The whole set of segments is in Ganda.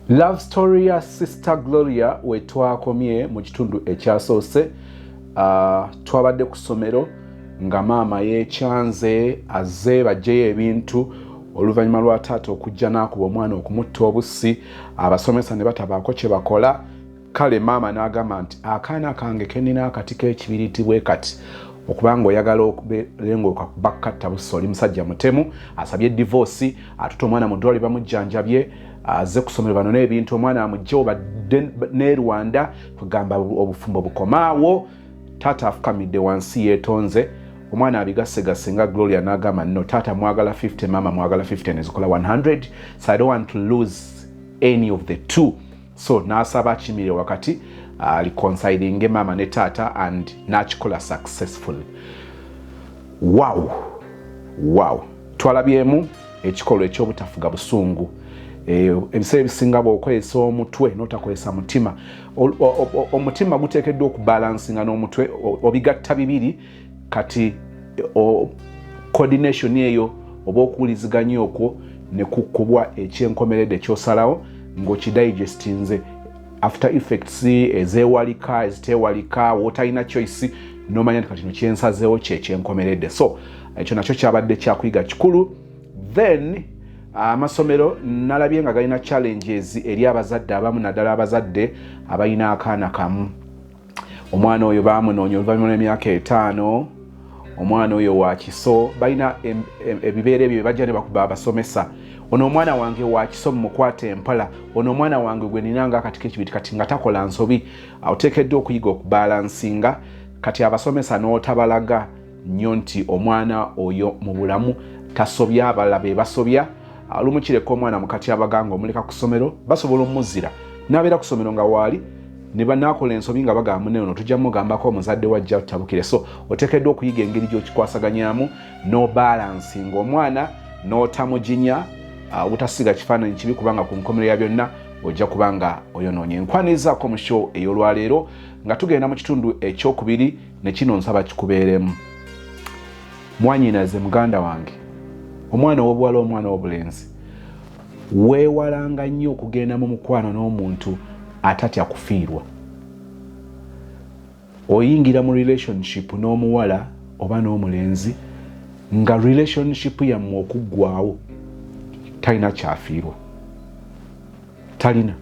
Love story ya Sister Gloria we twakomye mu kitundu ekyasoose. Twabadde ku ssomero nga maama yeekyanze azze baggyeyo ebintu oluvannyuma lwa taata okujja n'akuba omwana okumutta obussi, abasomesa ne batabaako kye bakola. Kale maama n'agamba nti akaana kange kenina akati k'ekibiriiti bwe kati, okuba nga oyagala okubeere ng'okakuba kukatta bussa, oli musajja mutemu. Asabye divorce, atutte omwana mu ddwaliro bamujjanjabye, aze ku ssomero banone ebintu omwana amugyewo badde ne Rwanda, kugamba obufumbo bukomaawo. Taata afukamidde wansi yeetonze, omwana abigasegase nga Gloria n'agamba no, taata mwagala 50, maama mwagala 50, nezikola 100, so I don't want to lose any of the two. So n'asaba akimire wakati reconcilinge maama ne taata, and n'akikola successfully. Wow, twalabyemu ekikolwa ekyobutafuga busungu. Ebiseera ebisinga bw'okozesa omutwe n'otakozesa mutima, omutima guteekeddwa okubalansinga n'omutwe, obigatta bibiri. Kati coordination eyo oba okuwuliziganya okwo ne kukubwa ekyenkomeredde kyosalawo ng'okidigestinze, after effects ezewalika ezitewalika, wotalina choice, nomanya nti kati no kyensazeewo kyekyenkomeredde. So ekyo nakyo kyabadde kyakuyiga kikulu. Then amasomero nalabye nga galina challenges eri abazadde abamu, naddala abazadde abalina akaana kamu. Omwana oyo bamunoonya oluvannyuma lw'emyaka 5, omwana oyo wa kiso, balina ebibeera ebyo bajja ne bakuba abasomesa, ono omwana wange wa kiso, mumukwata empola, ono omwana wange gwe nina nga akati k'ekibiri, kati nga takola nsobi. Oteekeddwa okuyiga okubalansinga. Kati abasomesa n'otabalaga nnyo nti omwana oyo mu bulamu tasobya, abalala be basobya. Olumu kireka omwana mukati abaganga omuleka ku ssomero, basobola omuzira n'abeera ku ssomero nga waali ne banaakola ensobi nga bagamba munne ono tujja mugambako omuzadde wajja tutabukire. So oteekeddwa okuyiga engeri gy'okikwasaganyamu n'obalansinga omwana n'otamujinya, obutasiga kifaananyi kibi, kubanga ku nkomerero ya byonna ojja kuba nga oyonoonye. Nkwanirizaako mu show ey'olwaleero nga tugenda mu kitundu ekyokubiri, ne kino nsaba kikubeeremu. Mwanyinaze, muganda wange, omwana ow'obuwala, omwana ow'obulenzi, weewalanga nnyo okugenda mu mukwano n'omuntu atatya kufiirwa. Oyingira mu relationship n'omuwala oba n'omulenzi nga relationship yammwe okuggwawo talina kyafiirwa, talina.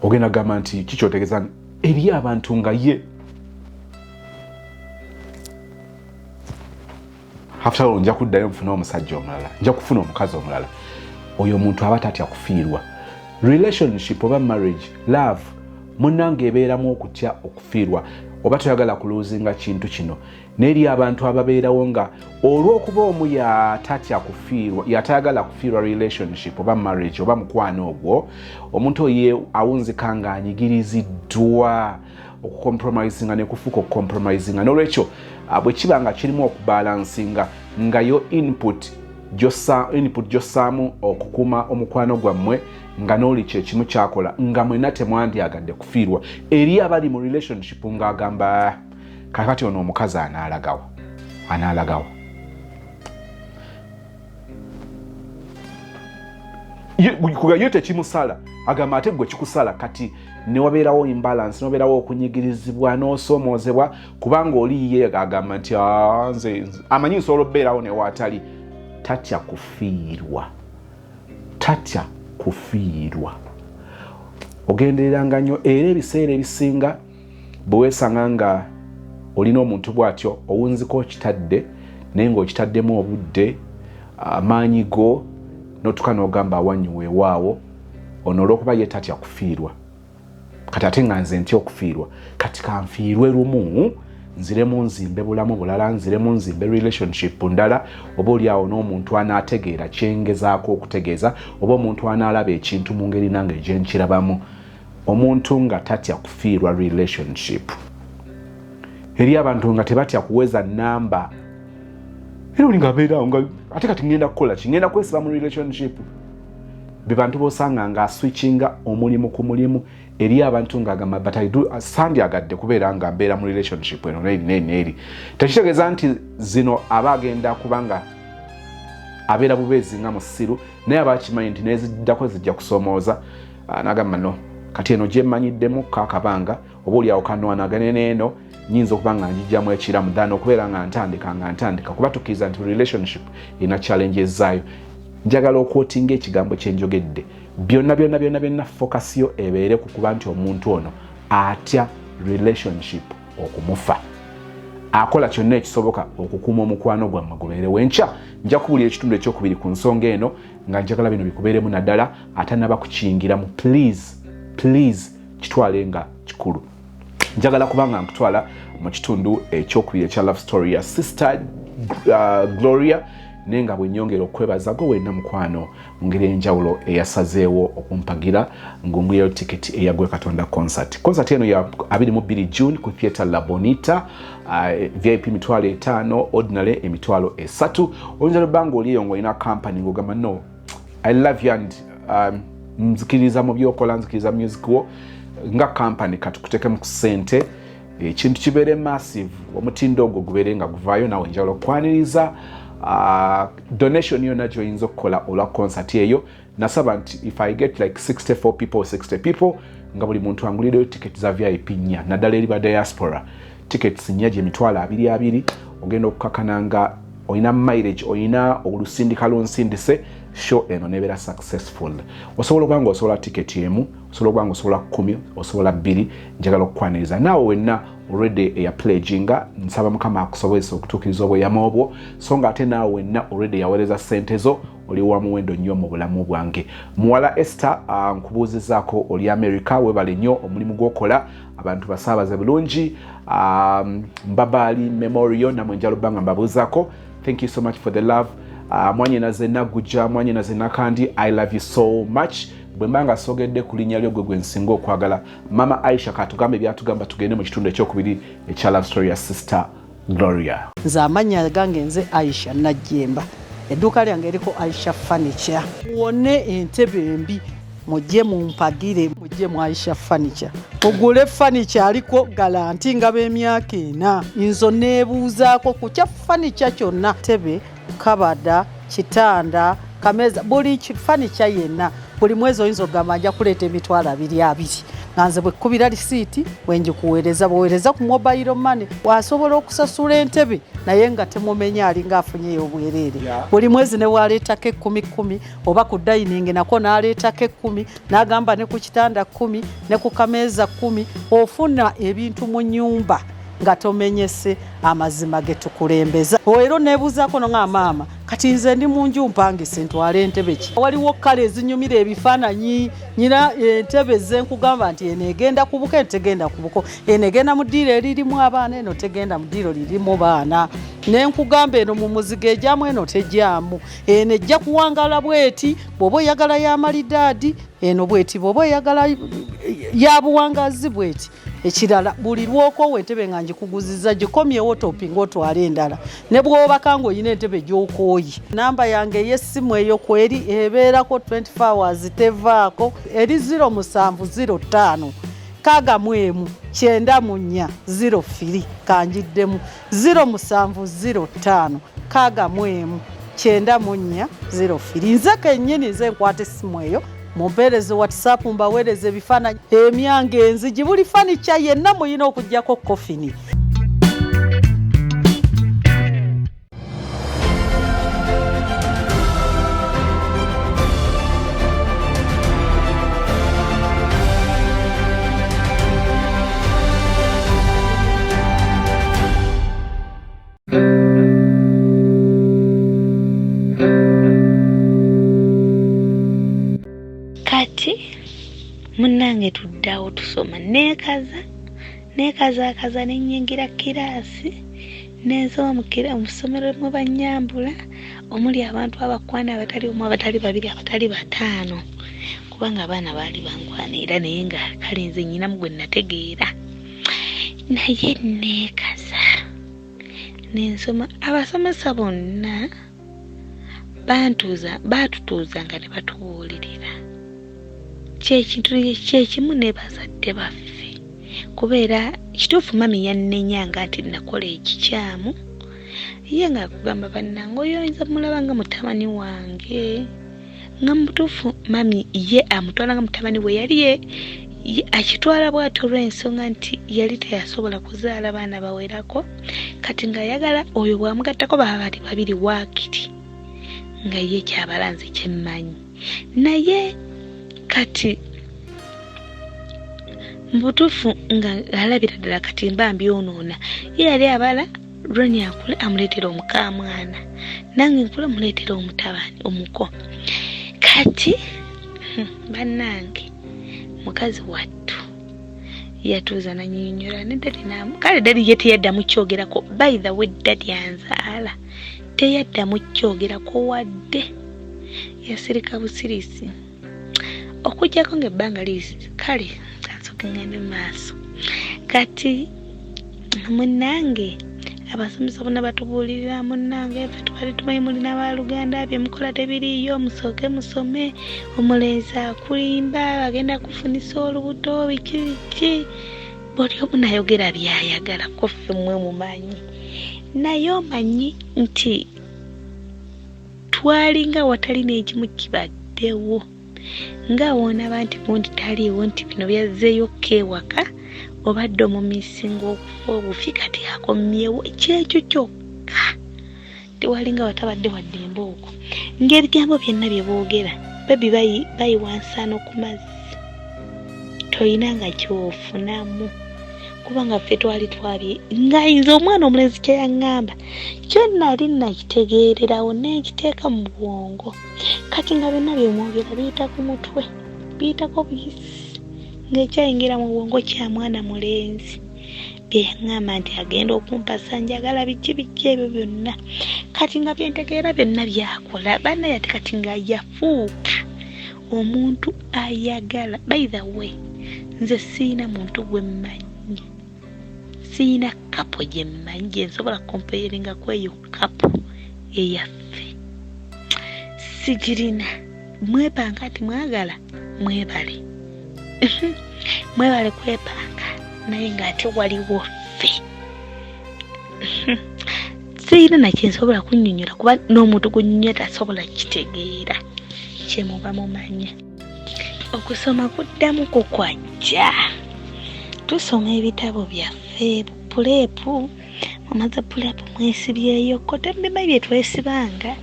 Ogenda kugamba nti kikyotegeeza eri abantu nga ye after all nja kuddayo nfune omusajja omulala, nja kufuna omukazi omulala. Oyo omuntu aba tatya kufiirwa. Relationship oba marriage, love, munnange, ebeeramu okutya okufiirwa, oba toyagala kuluuzinga kintu kino. N'eri abantu ababeerawo nga olw'okuba omu yatatya kufiirwa, yatayagala kufiirwa relationship oba marriage oba mukwano ogwo, omuntu oyo awunzika ng'anyigiriziddwa okucompromisinga nekufuuka okucompromisinga. N'olwekyo bwe kiba nga kirimu okubalansinga nga yo input gyossaamu okukuuma omukwano gwammwe nga n'oli kyekimu kyakola, nga mwena temwandyagadde kufiirwa. Eri abali mu relationship ng'agamba kakati ono omukazi anaalagawa, anaalagawa, ye tekimusala, agamba ate gwe kikusala. Kati newabeerawo imbalance, newabeerawo okunyigirizibwa n'osoomoozebwa, kubanga oli ye agamba nti nze amanyi nsobola okubeerawo newaatali. Tatya kufiirwa, tatya kufiirwa. Ogendereranga nnyo, era ebiseera ebisinga bwe weesanga nga olina omuntu bw'atyo, owunzika okitadde, naye ng'okitaddemu obudde, amaanyi go, n'otuka n'ogamba awanyu weewaawo, ono olw'okuba ye tatya kufiirwa, kati ate nga nze ntya okufiirwa, kati kanfiirwe lumu nziremu nzimbe bulamu bulala, nziremu nzimbe relationship ndala, oba oli awo n'omuntu anaategeera kyengezaako okutegeeza, oba omuntu anaalaba ekintu mu ngeri nange gyenkirabamu. Omuntu nga tatya kufiirwa relationship. Eri abantu nga tebatya kuweza namba, era oli nga abeeraawo nga ate kati ngenda kukola ki, ngenda kwesiba mu relationship. Be bantu b'osanga nga aswitchinga omulimu ku mulimu. Eri abantu ng'agamba but I do, sandyagadde kubeera nga mbeera mu relationship eno neri neri neri. Tekitegeeza nti zino aba agenda kubanga abeera bubeezi nga musiru. Naye aba akimanyi nti neziddako zijja kusoomooza, nagamba no kati eno gyemanyiddemu kakabanga oba oliawo kanwanagane neeno nyinza okuba nga njijjamu ekiramu than okubeera nga ntandika kuba tukkiriza nti relationship erina challenges zaayo. Njagala okwotinga ekigambo kyenjogedde, byonna byonna byonna byonna focus yo ebeere ku kuba nti omuntu ono atya relationship okumufa, akola kyonna ekisoboka okukuuma omukwano gwammwe gubeerewo. Enkya nja kubuulira ekitundu ekyokubiri ku nsonga eno, nga njagala bino bikubeeremu naddala atannaba kukiyingiramu. Please please kitwale nga kikulu. Njagala kubanga nkutwala mu kitundu ekyokubiri ekya love story ya Sister Gloria, naye nga bwe nnyongera okwebaza gwe wenna mukwano mu ngeri ey'enjawulo eyasazeewo okumpagira ng'ongulirayo tiketi eya Gwe Katonda concert. Concert eno ya 22 June ku Theatre La Bonita, VIP 500,000, ordinary 300,000. Oyinza n'obba ng'oli eyo ng'olina company ng'ogamba no, I love you and nzikiriza mu byokola, nzikiriza music wo nga company, katukuteekemu ku ssente ekintu kibeere massive, omutindo ogwo gubeere nga guvaayo. Nawe njagala okukwaniriza donation yonna gy'oyinza okukola olwa concert eyo. Nasaba nti if I get like 64 people, 60 people, nga buli muntu angulireyo ticket za VIP 4, naddala eri ba diaspora, tickets 4 gye 20,000, ogenda okukakana nga olina mileage, olina olusindika lwonsindise show eno nebeera successful. Osobola okuba nga osobola ticket emu, osobola okuba nga osobola 10, osobola 2. Njagala okukwaniriza naawe wenna already eya pledginga, nsaba Mukama akusobozesa okutuukiriza obweyamo obwo, so nga ate naawe wenna already yaweereza ssente zo, oli wa muwendo nnyo mu bulamu bwange. Muwala Esther, nkubuuzizaako oli America, webale nnyo omulimu gw'okola, abantu basaabaze bulungi. Mbabaali Memorial, namwe njala obbanga mbabuuzaako. Thank you so much for the love. Mwanyinaze Nagujja, mwanyinaze Nakandi, I love you so much. Bwe mba nga sogedde ku linnya lyo, gwe gwe nsinga okwagala. Mama Aisha katugamba ebyatugamba, tugende mu kitundu ekyokubiri ekya love story ya Sister Gloria. Nze amannya gange nze Aisha Najjemba, edduuka lyange eriko Aisha Furniture. Muwone entebe embi, mujje mumpagire, mujje mu Aisha Furniture mugule furniture aliko guarantee nga b'emyaka 4. Nzo neebuuzaako ku kya furniture kyonna, tebe, kabada, kitanda, kameza, buli furniture yenna. Buli mwezi oyinza okugamba nja kuleeta 20,000 nga nze bwe kkubira risiiti bwe ngikuweereza, bweweereza ku mobile money wasobola okusasula entebe, naye nga temumenya, alinga afunyeyo obwereere. Buli mwezi ne waleetako 10,000 oba ku dining nako n'aleetako 10, n'agamba ne ku kitanda 10, ne ku kameeza 10, ofuna ebintu mu nnyumba nga tomenyese. Amazima ge tukulembeza. Era oneebuuzaako no nga maama, kati nze ndi mu nju mpangise, ntwale entebe ki? Waliwo kale ezinyumira ebifaananyi. Nyina entebe zenkugamba nti eno egenda ku buko, eno tegenda ku buko, eno egenda mu ddiiro eririmu abaana, eno tegenda mu ddiiro lirimu baana. Nenkugamba eno mu muzigo ejyamu, eno tejyamu, eno ejja kuwangala bweti bw'oba oyagala ya malidaadi, eno bweti bw'oba oyagala ya buwangazi bweti. Ekirala, buli lwokoowa entebe nga ngikuguziza, gikomyewo topinga otwale endala, ne bw'obaka ng'olina entebe gy'okooye. Namba yange ey'essimu eyo kweri ebeerako 24 hours, tevaako, eri 0705 61 94 03. Kanjiddemu, 0705 61 94 03. Nze kennyini nze nkwata essimu eyo, mumpeereze WhatsApp, mbaweereze ebifaananyi, emyango, enzigi, buli furniture yenna muyina okugyako coffin. Kati munnange tuddawo tusoma, neekaza neekazaakaza, nenyingira kiraasi nensoma mu ssomero mwe bannyambula, omuli abantu abakwana abatali omu, abatali babiri, abatali bataano, kubanga abaana baali bankwana era, naye nga kale nze nyinamu gwe nategeera. Naye neekaza nensoma, abasomesa bonna bantuuza, baatutuuzanga ne batubuulirira kyekintu kyekimu ne bazadde baffe. Kubeera kituufu, mami yannenyanga nti nakola ekikyamu, ye nga akugamba, "Bannange, oyo oyinza mulaba nga mutabani wange." Nga mu butuufu mami ye amutwala nga mutabani we, yali ye akitwala bw'atyo olw'ensonga nti yali teyasobola kuzaala baana bawerako, kati ng'ayagala oyo bw'amugattako baba bali babiri waakiri, nga ye kyabala nze kyemmanyi. Naye kati mu butuufu nga alabira ddala kati mba mbyonoona, ye yali abala Ronnie akule amuleetera omukaamwana, nange nkule muleetera omutabani omuko. Kati bannange mukazi wattu yatuuza nanyinyonyola ne dadi namu, kale dadi ye teyaddamu kyogerako. By the way, dadi anzaala teyaddamu kyogerako wadde, yasirika busirisi okuggyako ng'ebbanga liyise. Kale kansooke ngende mu maaso. Kati munnange abasomesa bonna batubuulirira, munnange ffe tubadde tumanyi mulina baluganda, bye mukola tebiriiyo, musooke musome, omulenzi akulimba, agenda kufunisa olubuto, biki biki, buli omu nayogera byayagala, ko ffe mmwe mumanyi. Naye omanyi nti twalinga watali n'ekimu kibaddewo, nga woonaba nti gundi taliiwo, nti bino byazzeeyo ko ewaka, obadde omumisinga okufa obufi, kati akomyewo kyekyo kyokka, tewalinga watabadde wadde embooko, ng'ebigambo byonna bye boogera babi bayiwa nsaano ku mazzi, toyina nga kyofunamu, kubanga ffe twali twabye. Nga nze omwana omulenzi kye yaŋŋamba kyo nali nakitegeererawo nenkiteeka mu bwongo. Kati nga byonna byemwogera biyita ku mutwe, biyitako buyisi, ng'ekyayingira mu bwongo kya mwana mulenzi bye yaŋŋamba nti agenda okumpasa, njagala biki biki ebyo byonna. Kati nga byentegeera byonna byakola bannaye, ate kati nga yafuuka omuntu ayagala. By the way, nze siina muntu gwe mmanyi, siina couple gye mmanyi gye nsobola comparinga ku eyo couple eyaffe, sigirina. Mwepanga nti mwagala, mwebale, mwebale kwepanga, naye ng'ate waliwo ffe. Siyina nakyensobola kunnyonnyola, kuba n'omuntu gunnyonnyola tasobola kitegeera kyemuba mumanya. Okusoma kuddamu kukwajja, tusoma ebitabo byaffe, prep, mumaze prep mwesibyeyoko, temubimanyi bye twesibanga,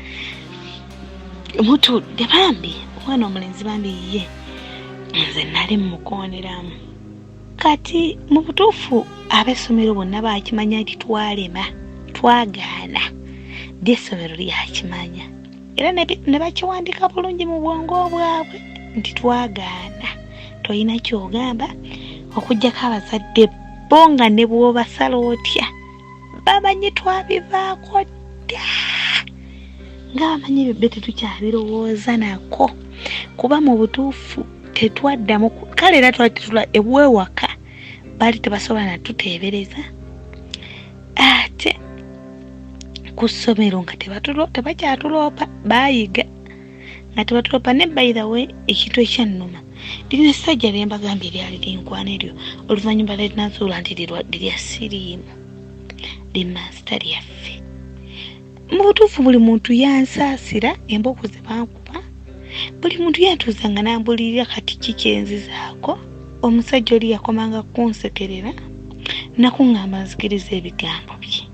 mutudde bambi omwana omulenzi bambi ye nze nali mmukooneramu. Kati mu butuufu ab'essomero bonna bakimanya nti twalema, twagaana, ly'essomero lyakimanya era ne bakiwandika bulungi mu bwongo bwabwe nti twagaana, tolina kyogamba okuggyako abazadde bo nga ne bw'obasala otya bamanyi twabivaako dda, nga bamanyi ebyo bbe tetukyabirowooza nako, kuba mu butuufu tetwaddamu. Kale era twali tetula ewewaka, baali tebasobola natuteebereza, ate ku ssomero nga tebakyatuloopa, baayiga nga tebatuloopa. Ne by the way, ekintu ekyannuma, lino essajja lye mbagambye lyali linkwana eryo, oluvannyuma linazuula nti lirya siriimu, limansita lyaffe. Mu butuufu buli muntu yansaasira embooko ze bankuba, buli muntu yantuuzanga nambulirira kati ki kyenzizaako. Omusajja oli yakomanga kunsekerera nakuŋŋamba nzikiriza ebigambo bye,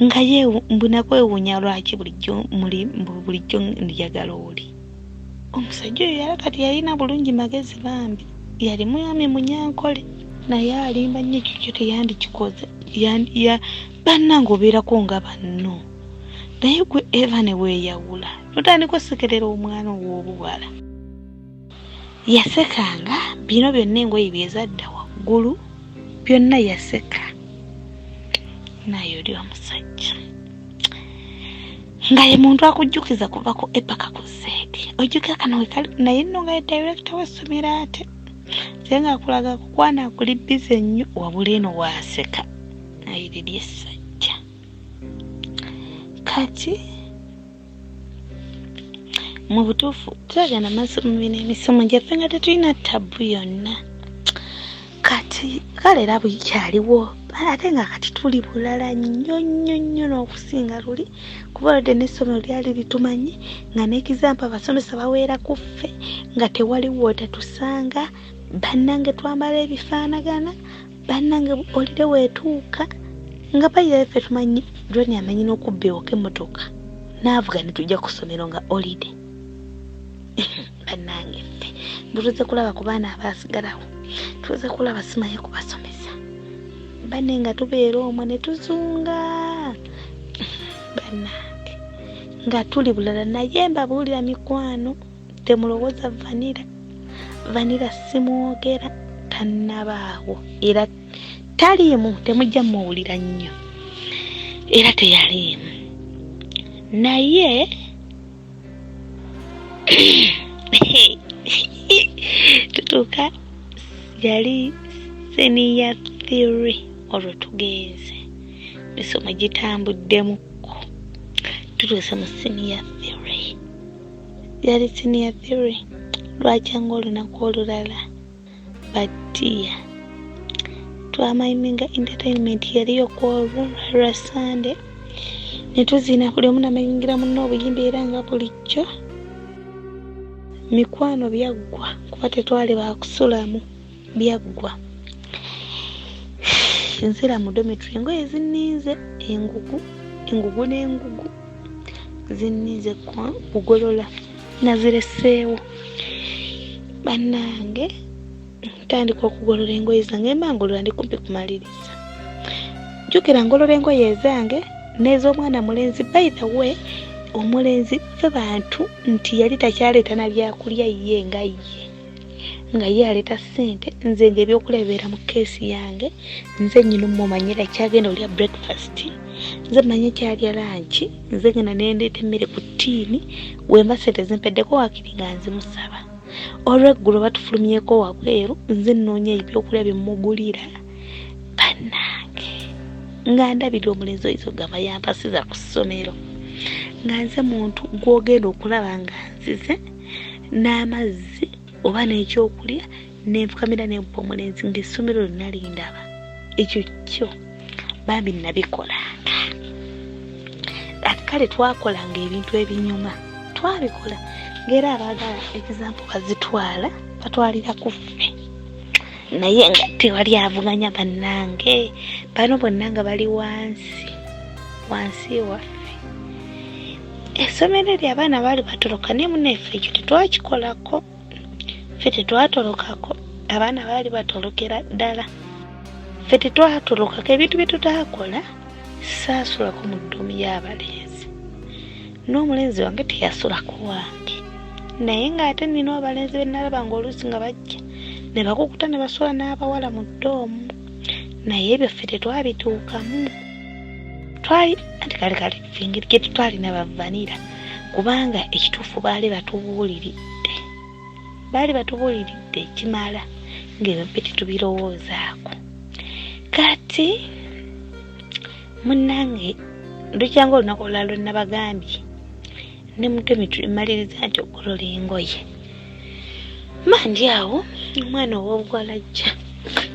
nga ye mbu nakwewuunya lwaki bulijjo muli mbu bulijjo njagala oli omusajja oyo. Yala kati yalina bulungi magezi bambi, yali mwami munyankole, naye alimba nnyo, ekyo kyo teyandikikoze. Bannange obeerako nga banno, naye gwe Eva ne weeyawula notandika osekerera omwana ow'obuwala. Yasekanga bino byonna, engoye byezadda waggulu byonna yaseka, naye oli omusajja nga ye muntu akujjukiza kuva ku A paka ku Z, ojjukira kano wekali, naye nno nga ye director w'essomero, ate nze nga akulaga kukwana akuli busy nnyo, wabula eno waaseka naye liri essajja. Kati mu butuufu twagenda maaso mu bino emisomo gyaffe nga tetulina tabu yonna. Kati kale era bukyaliwo, ate nga kati tuli bulala nnyo nnyo nnyo n'okusinga luli, kuba olwedde n'essomero lyali litumanyi nga n'ekizampa abasomesa baweera ku ffe, nga tewali wootatusanga. Bannange twambala ebifaanagana, bannange olire weetuuka nga bayira ffe tumanyi Joni amanyi n'okubba ewaka emmotoka n'avuga ne tujja ku ssomero nga olide. Bannange ffe mbutuze kulaba ku baana abaasigalawo, tuze kulaba simanyi kubasomesa banne nga tubeera omwo ne tuzunga. Bannange nga tuli bulala, naye mbabuulira mikwano, temulowooza vanira vanira simwogera, tannabaawo era taliimu, temujja muwulira nnyo, era teyaliimu. Naye tutuuka yali senior 3, olwo tugenze misomo gitambuddemukko, tutuuse mu senior 3, yali senior 3 lwakyanga olunaku olulala batiya twamayiminga entertainment yaliyo kwolwo lwa Sande, ne tuzina buli omu namayingira munne obuyimba, era nga bulijjo mikwano byaggwa kuba tetwali bakusulamu, byaggwa. Nzira mu dormitory, engoye zinninze, engugu engugu n'engugu zinninze kugolola, nazireseewo. Bannange ntandika okugolola engoye zange, mba ngolola ndi kumpi kumaliriza, jjukira ngolola engoye ezange n'ez'omwana mulenzi. By the way, omulenzi ffe bantu nti yali takyaleeta na byakulya, ye nga ye nga ye aleeta ssente, nze nga ebyokulya bibeera mu keesi yange, nze nnyina omumanyira kyagenda olya breakfast, nze manye kyalya lunch, nze ngenda nendeeta emmere ku ttiini, wemba ssente zimpeddeko waakiri nga nzimusaba. Olweggulo batufulumyeko wabweru, nze nnoonya ebyokulya byemugulira. Bannange nga ndabira omulenzi oyinza okugamba yampasiza ku ssomero, nga nze muntu gw'ogenda okulaba nga nzize n'amazzi oba n'ekyokulya nenfukamira nempa omulenzi, ng'essomero lyonna lindaba. Ekyo kyo bambi nabikolanga. Ate kale twakolanga ebintu ebinyuma, twabikola ng'era abaagala example bazitwala batwalira ku ffe, naye nga tewali avuganya. Bannange bano bonna nga bali wansi wansi waffe, essomero eryo abaana baali batoloka, naye munnaffe ekyo tetwakikolako, ffe tetwatolokako, abaana baali batolokera ddala, ffe tetwatolokako. Ebintu bye tutaakola, saasulako mu dorm y'abalenzi, n'omulenzi wange teyasulako wange, naye ng'ate nina abalenzi be nalaba ng'oluusi nga bajja ne bakukuta ne basula n'abawala mu dorm, naye ebyo ffe tetwabituukamu. Twali anti kale kale ffe engeri gye tetwalina bavanira, kubanga ekituufu baali batubuuliridde, baali batubuuliridde ekimala ng'ebyo ffe tetubirowoozaako. Kati munnange lukyanga olunaku olulala lwe nabagambye ne mu dormitory mmaliriza nti okugolola engoye, mba ndi awo omwana ow'obuwala ajja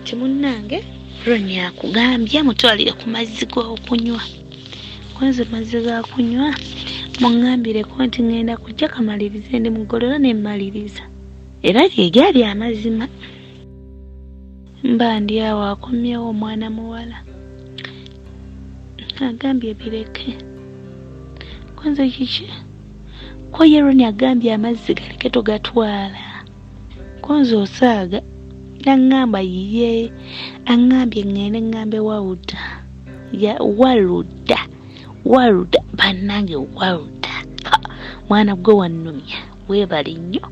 ti munnange Roni akugambye mutwalire ku mazzi g'okunywa, kwanza mazzi ga kunywa muŋŋambireko nti ŋŋenda kujja kamalirize ndi mugolola ne mmaliriza, era lye gyali amazima. Mba ndi awo akomyewo omwana muwala agambye bireke, kwanza kiki ko ye Roni agambye amazzi galeke togatwala, konza osaaga. Naŋŋamba ye aŋŋambye ŋŋende ŋŋambe Wawuda ya Waluda Waluda. Bannange Waluda mwana gwe wannumya, weebale nnyo,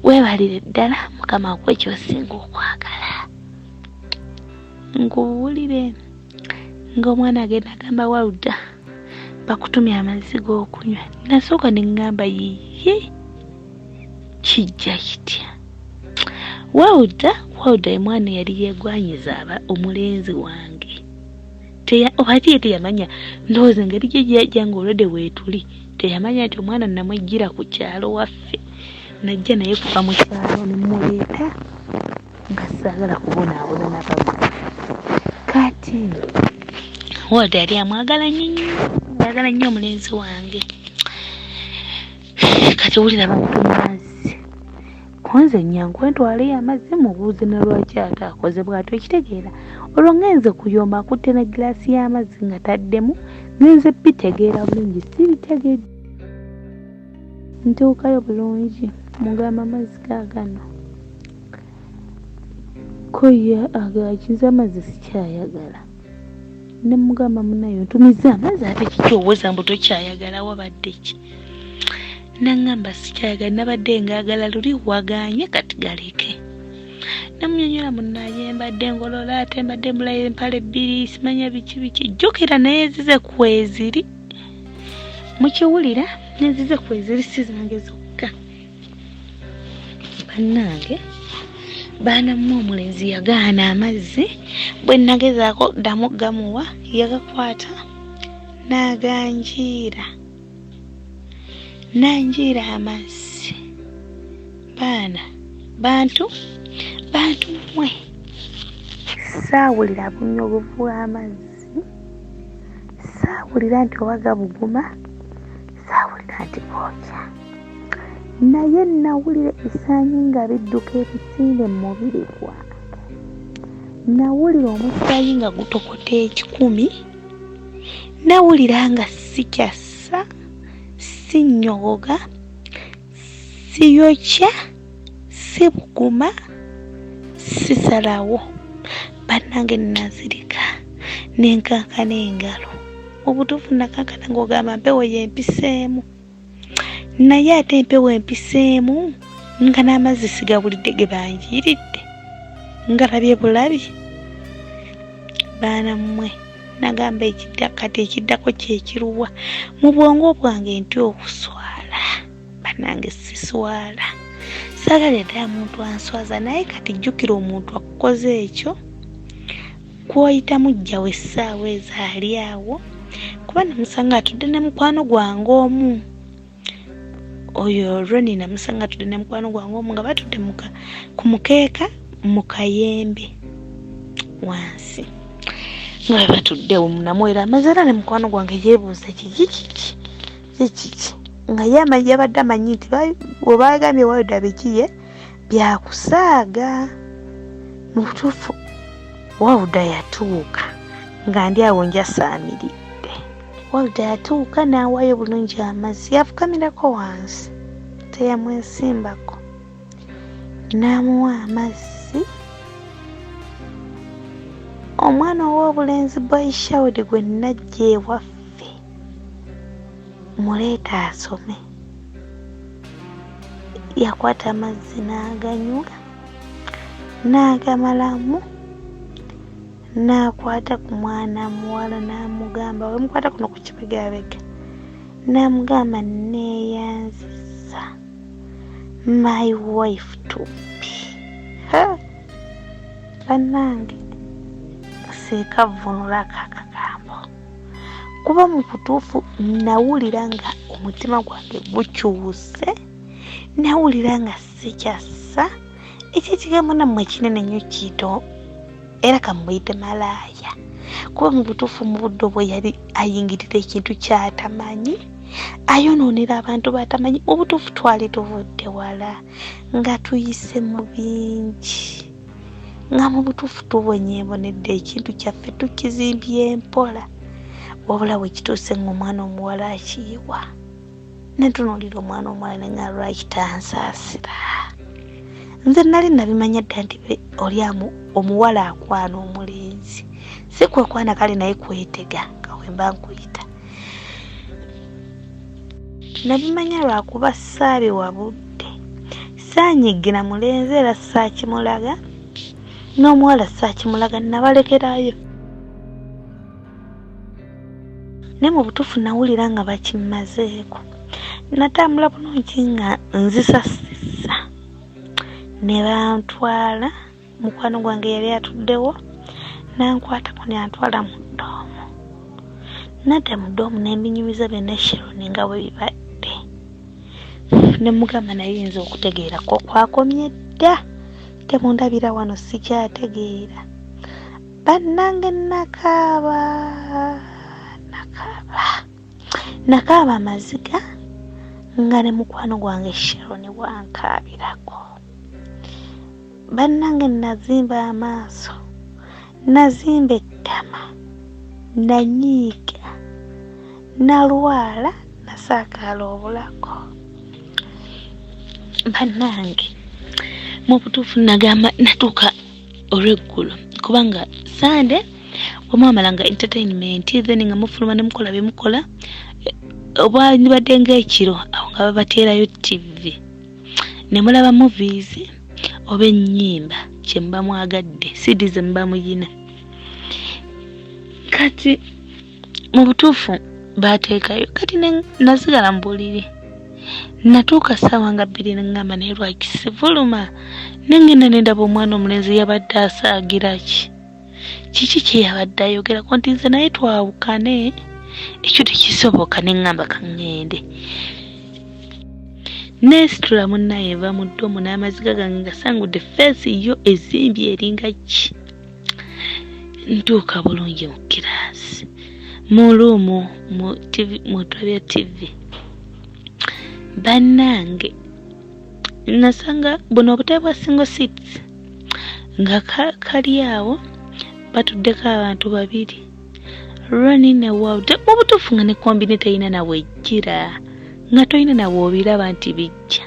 weebalire ddala, Mukama akuwa ekyosinga okwagala. Nkubuulire ng'omwana agenda agamba Waluda bakutumye amazzi g'okunywa, nasooka ne ŋŋamba yiye kijja kitya. Wawuda Wawuda ye mwana eyali yeegwanyiza aba omulenzi wange, oba ate ye teyamanya, ndowooza engeri gye gyajja ng'olwedde weetuli teyamanya nti omwana namwejjira ku kyalo waffe, najja naye kuva mu kyalo ne mmuleeta nga Saagala kubonaabona na bammwe. Kati Walda yali amwagala nnyo nnyo, ayagala nnyo omulenzi wange. Kati wulira bamutuma amazzi, ko nze nnyanguwe ntwaleyo amazzi mubuuze na lwaki ate akoze bw'atyo, okitegeera? Olwo ngenze kuyomba akutte ne giraasi y'amazzi nga taddemu, ngenze bitegeera bulungi sibitegedde. Ntuukayo bulungi mugamba amazzi gaagano. Ko ye agaki nze amazzi sikyayagala. Ne mugamba munaye ontumizza amazzi ate kiki owoza mbu tokyayagala wabadde ki? Nangamba sikyayagala nabadde ngaagala luli wagaanye kati galeke. Namunyonyola munaye mbadde ngolola ate mbadde mbulayo empale bbiri simanya biki biki. Jjukira naye zize kweziri. Mukiwulira nezize kweziri si zange zokka. Bannange baana mmwe omulenzi yagaana amazzi bwe nagezaako ddamu gamuwa yagakwata n'aganjiira nanjiira amazzi baana bantu bantu mmwe saawulira bunyogovu bw'amazzi saawulira nti oba gabuguma saawulira nti gookya Naye nnawulira ebisaanyi nga bidduka ebisinde mu mubiri gwange. Nnawulira omusaayi nga gutokota ekikumi. Nnawulira nga sikyassa, sinnyogoga, siyokya, sibuguma, sisalawo. Bannange nnazirika ne nkankana engalo. Mu butuufu nnakankana ng'ogamba mpewo y'empiseemu. Naye ate empewo empiseemu nga n'amazzi sigawulidde ge banjiiridde ngalabye bulabi. Baana mmwe nagamba ekidda kati ekiddako kye kiruwa mu bwongo bwange ntya okuswala. Bannange siswala, saagalira ddala muntu answaza naye kati jjukira omuntu akukoze ekyo Kwoyita muggya we essaawa ezo ali awo kuba namusanga atudde ne mukwano gwange omu oyo Ronnie, namusanga atudde ne mukwano gwange omu nga batudde ku mukeeka mu kayembe wansi nga bwe batudde namuwera amazzi era ne mukwano gwange yeebuuza kiki kiki kiki nga ye yabadde amanyi nti bwe bagambye Walda biki ye byakusaaga. Mu butuufu Wawuda yatuuka nga ndi awo njasaamiridde. Wawuda yatuuka n'awaayo bulungi amazzi, yafukamirako wansi teyamwesimbako, n'amuwa amazzi. Omwana ow'obulenzi Boy Child gwe nnajja ewaffe muleete asome. Yakwata amazzi n'aganywa n'agamalamu n'akwata ku mwana muwala n'amugamba wemukwata kuno ku kibegabega n'amugamba neeyanziza my wife to be. Bannange seekavvunulako akagambo kuba mu butuufu nawulira nga omutima gwange gukyuse, nawulira nga sikyassa ekyo ekigambo nammwe ekinene nnyo kiyito era kamuyite malaaya kuba mu butuufu mu budde obwo yali ayingirira ekintu kyatamanyi ayonoonera abantu batamanyi. Mu butuufu twali tuvudde wala nga tuyise mu bingi nga mu butuufu tubonyeebonedde ekintu kyaffe tukizimbye mpola wabula bwe kituuse ng'omwana omuwala akiyiwa nentunuulira omwana omuwala ne nga lwaki tansaasira nze nali nabimanya dda nti oli omuwala akwana omulenzi si kwekwana kale naye kwetega kawemba nkuyita Nabimanya lwakuba saabiwa budde. Saanyiigira mulenzi era saakimulaga n'omuwala saakimulaga nabalekerayo. Naye mu butuufu nawulira nga bakimmazeeko. Natambula bulungi nga nzisasizza ne bantwala. Mukwano gwange yali atuddewo n'ankwatako n'antwala mu ddoomu. Nadda mu ddoomu ne mbinyumiza byonna Sharon nga bwe bibadde. Ne mugamba naye nze okutegeera kwo kwakomye dda. Temundabira wano sikyategeera. Bannange nakaaba nakaaba nakaaba amaziga nga ne mukwano gwange Sharon bwankaabirako. Bannange nazimba amaaso, nazimba ettama, nanyiiga, nalwala, nasaakaala obulago. Bannange mu butuufu nagamba natuuka olweggulo kubanga Sande bwemwamala nga entertainment then nga mufuluma ne mukola bye mukola eh, oba nibadde ng'ekiro awo nga babateerayo ttivi ne mulaba movies oba ennyimba kye muba mwagadde sidi ze muba muyina kati mu butuufu baateekayo kati nasigala mu buliri natuuka ssaawa nga bbiri neŋŋamba naye lwaki sivuluma nengenda nendaba omwana omulenzi yabadde asaagira ki kiki kye yabadde ayogerako nti nze naye twawukane ekyo tekisoboka neŋŋamba kaŋŋende neesitula munnaye nva mu ddomu n'amaziga gange nga sangudde feesi yo ezimbye eringa ki ntuuka bulungi mu kiraasi mu luumu mu tulabya ttivi bannange nasanga buno obutebe bwa single seats nga kali awo batuddeko abantu babiri Ronnie ne Walter mu butuufu nga ne kombine terina nawe ejjira nga tolina nawe obiraba nti bijja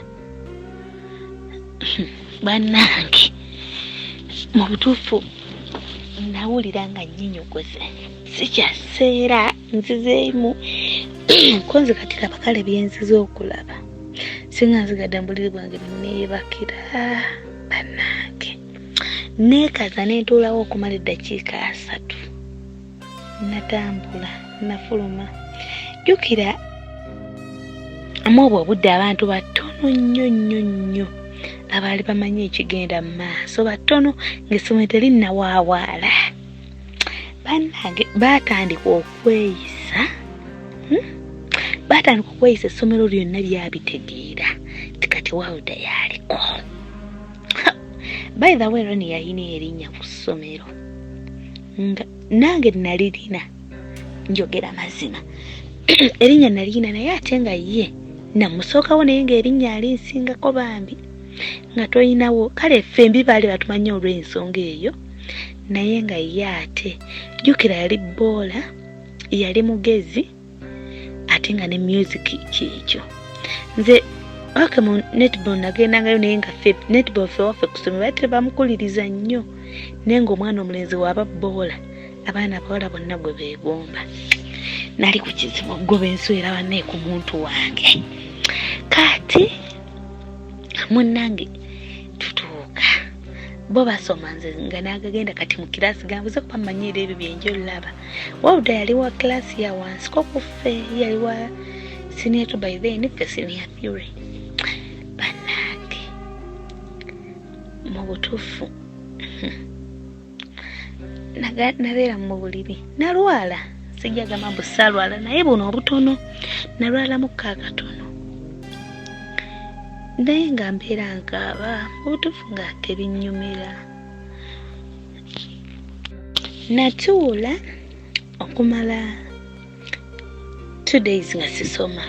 bannange mu butuufu nawulira nga nnyinyogoze sikyaseera nzizeemu konze kati laba kale byenzize okulaba singa nzigadde mu buliri bwange neneebakira bannange neekaza nentuulawo okumala eddakiika asatu natambula nafuluma jjukira mu obwo obudde abantu batono nnyo nnyo nnyo abaali bamanyi ekigenda mu maaso batono ng'essomero terinawaawaala bannange baatandika okweyisa hmm? Baatandika okweyisa essomero lyonna lyabitegeera nti kati wawuda yaliko. By the way, Ronnie yalina erinnya ku ssomero nga nange nalirina, njogera mazima erinnya nalirina naye ate nga ye namusookawo naye ng'erinnya alinsingako bambi nga tolinawo kale ffembi baali batumanyi olw'ensonga eyo naye nga ye ate jjukira yali boola yali mugezi ate nga ne music kyekyo nze ok mu netball nagendangayo naye nga ffe netball ffe waffe kusomero bali tebamukuliriza nnyo naye nga omwana omulenzi waaba boola abaana abawala bonna gwe beegomba nali ku kizibu okugoba enswera bannaye ku muntu wange kati munnange tutuuka bo basoma nze nga nagagenda kati mu kiraasi gambuze kuba mmanyiira ebyo byenjo laba Walter yali wa class ya wansi ko kuffe yali wa senior 2 by then ffe senior 3 bannange mu butuufu nabeera mu buliri nalwala sijja gamba mbu saalwala naye buno obutono nalwalamuko akatono naye nga mbeera nkaaba mu butuufu nga tebinnyumira. Natuula okumala 2 days nga sisoma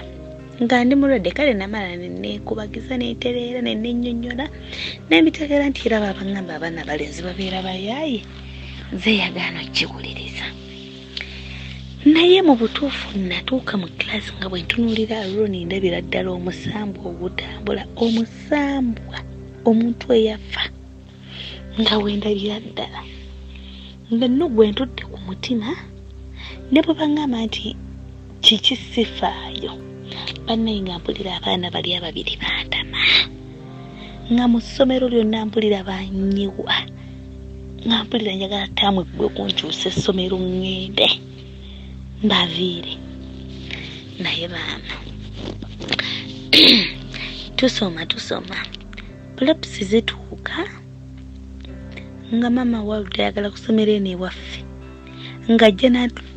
nga ndi mulwadde kale namala nenekubagiza nentereera nenennyonnyola nembitegeera nti era babangamba abaana abalenzi babeera bayaaye nze yagaana okkiwuliriza naye mu butuufu natuuka mu kilaasi nga bwe ntunuulira Aroni ndabira ddala omusambwa ogutambula omusambwa omuntu eyafa nga wendabira ddala nga nno gwe ntudde ku mutima ne bwe baŋŋamba nti kiki sifaayo bannaye nga mpulira abaana bali ababiri bantama nga mu ssomero lyonna mpulira banyiwa nga mpulira njagala taamu eggwe kunkyusa essomero ŋŋende mbaviire naye baana tusoma tusoma Pulepusi zituuka nga maama Walter ayagala kusomera eno ewaffe ng'ajja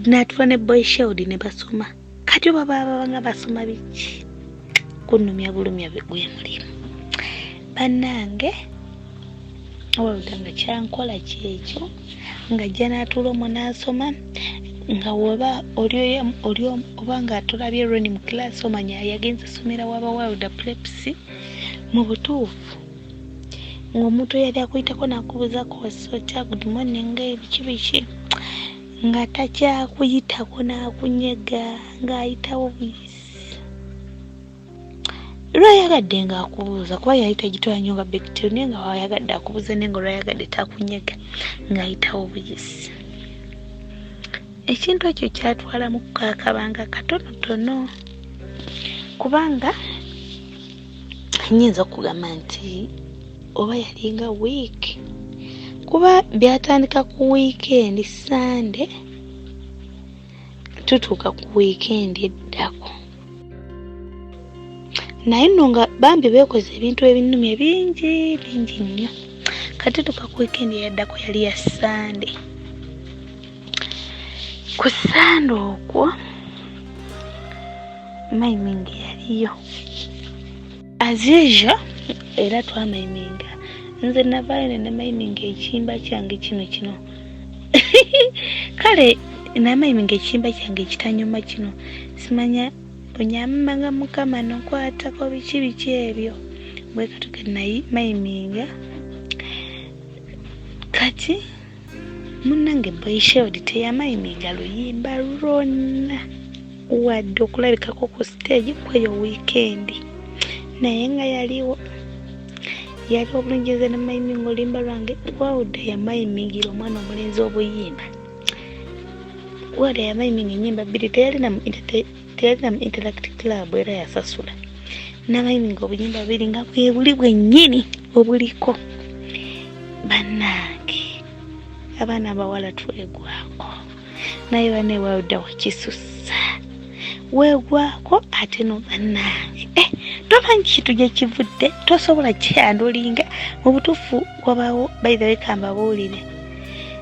n'atula ne boy child ne basoma kati oba baba nga basoma biki kunnumya bulumya gwe mulimu bannange. Walda nga kyankola kyekyo, ng'ajja n'atuula omwo n'asoma, nga woba oli oba nga tolabye Roni mu kilaasi omanya yagenze somera waba Walda Preps. Mu butuufu ng'omuntu eyali akuyitako n'akubuuzaako wasotya, good morning, biki biki, nga takyakuyitako n'akunyega, ng'ayitawo buyisi. Lwayagadde ng'akubuuza kuba yali tagitwala nnyo nga big deal, naye nga wayagadde akubuuza, naye nga olwayagadde takunyega, ng'ayitawo buyisi. Ekintu ekyo kyatwalamu akabanga katonotono, kubanga nnyinza okugamba nti oba yalinga wiiki, kuba byatandika ku wiikendi Sande, tutuuka ku wiikendi eddako. Naye nno nga bambi beekoze ebintu ebinnumye bingi bingi nnyo. Kati tutuuka ku wiikendi eyaddako, yali ya Sande. Ku Sande okwo miming yaliyo as usual, era twamiminga. Nze navaayo ne namiminga ekiyimba kyange kino kino, kale namiminga ekiyimba kyange ekitanyuma kino, simanya onyamanga mukama nokwatako biki biki ebyo, bwe katuke nayi miminga. Kati munnange Boysheld teyamiminga luyimba lwonna wadde okulabikako ku stage kweyo wiikendi, naye nga yaliwo, yali obulungi. Nze namiminga oluyimba lwange. Wawudde yamimingira omwana omulenzi obuyimba. Wawudde yamiminga ennyimba bbiri, teyalina mu Interact Club, era yasasula namiminga obuyimba bubiri nga bwe buli bwennyini obuliko. Bannange, abaana abawala twegwako, naye banne wawudde wakisussa, weegwako ate no bannange, tomanyi kintu gye kivudde, tosobola kyandulinga. Mu butuufu wabaawo, by the way, kambabuulire,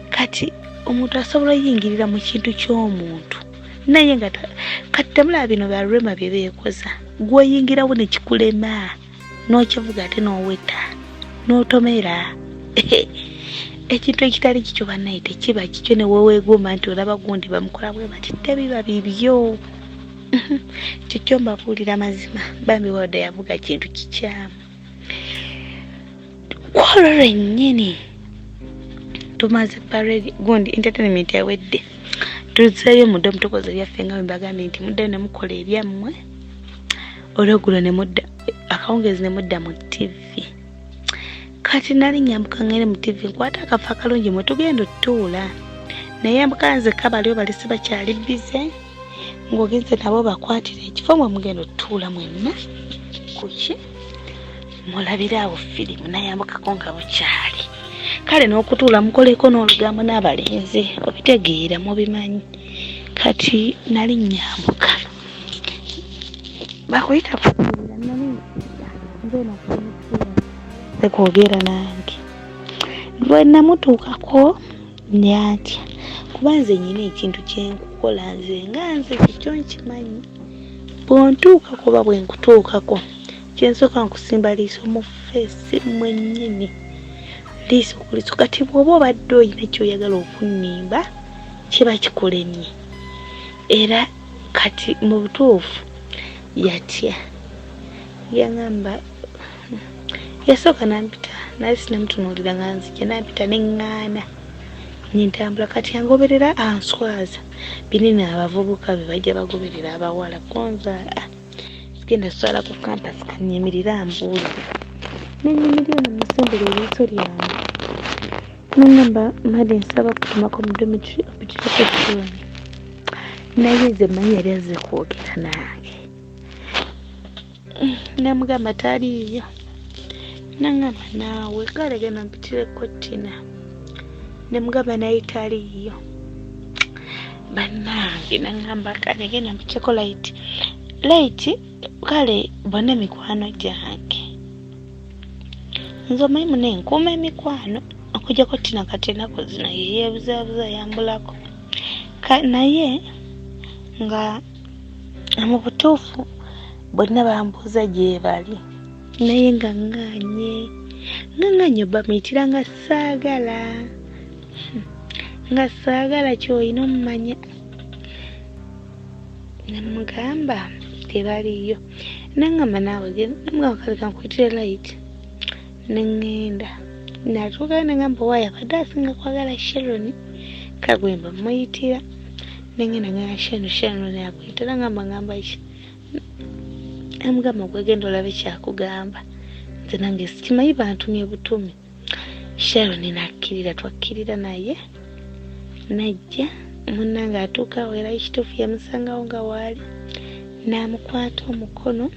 kati omuntu asobola oyingirira mu kintu ky'omuntu, naye nga kati temulaba bino bya Rema bye beekoza, gw'oyingirawo ne kikulema n'okivuga ate n'oweta n'otomera ekintu ekitali kikyo. Bannaye, tekiba kikyo ne weweegomba nti olaba gundi bamukola bwe bati, tebiba bibyo. Kikyo mbabuulira mazima, bambi wadde yavuga kintu kikyamu. Kwolwo lwennyini tumaze parade, gundi entertainment yawedde, tuzeeyo mudde mutukoze ebyaffe, nga bwe mbagambye nti muddeyo ne mukola ebyammwe olweggulo ne mudda akawungeezi ne mudda mu TV. Kati nali nyambuka ngende mu TV nkwata akafo akalungi mwe tugenda otutuula, naye mbuka nzekka, baliwo balisi bakyali busy, ng'ogenze nabo bakwatira ekifo mwe mugenda otutuula mwenna kuki mulabire awo firimu. Nayambukako nga bukyali kale n'okutuula mukoleko n'olugambo n'abalenzi, obitegeera, mubimanyi. Kati nali nyambuka bakuyita kuira, nali nze kwogera nange. Bwe namutuukako nyatya, kuba nze nyina ekintu kyenkukola, nze nga nze kikyo nkimanyi. Bwontuukako oba bwe nkutuukako, kyensooka nkusimba liiso mu face mwennyini, liiso ku liiso. Kati bw'oba obadde oyina kyoyagala okunnimba, kiba kikulemye. Era kati mu butuufu yatya, yaŋŋamba, yasooka nampita, naye sinamutunuulira nga nzija, nampita neŋŋaana nintambula. Kati angoberera, answaza binene. Abavubuka be bajja bagoberera abawala konza, sigenda swala ku campus, kanyimirire ambuulire. Nenyimirira nemusimbula eriiso lyange, nangamba, "Madi, nsaba kutumako mu dormitory opitireko John." Naye nze manyi yali azze kwogera nange. Namugamba taliiyo. Nangamba, "Naawe kale genda mpitireko Tina." Nemugamba naye taliiyo. Bannange, nangamba, "Kale genda mpitireko Light." Light, kale bonna mikwano gyange, nze omanyi mune nkuuma emikwano okujjako Tina. Kati ennaku zino yeyeebuzaabuza, yambulako. Naye nga mu butuufu bonna bambuuza gye bali, naye nga ŋŋaanye. Nga nganye bamuyitira nga saagala. Nga saagala ky'olina omumanya. Ne mugamba tebaliyo. Nangamba naawe genda, namugamba kale kankuyitire light. Ne ŋŋenda. Natuukayo ne ŋŋamba owaaye abadde asinga kwagala Sharon. Kagwemba muyitira. Ne ŋŋenda ngamba Sharon, Sharon akuyita. Nangamba ngamba ki? Namugamba gwe genda olabe kyakugamba. Nze nange sikimanyi bantumye butumi. Sharon n'akkirira, twakkirira naye. Najja munnange atuuka awo era ekituufu yamusangawo nga waali. N'amukwata omukono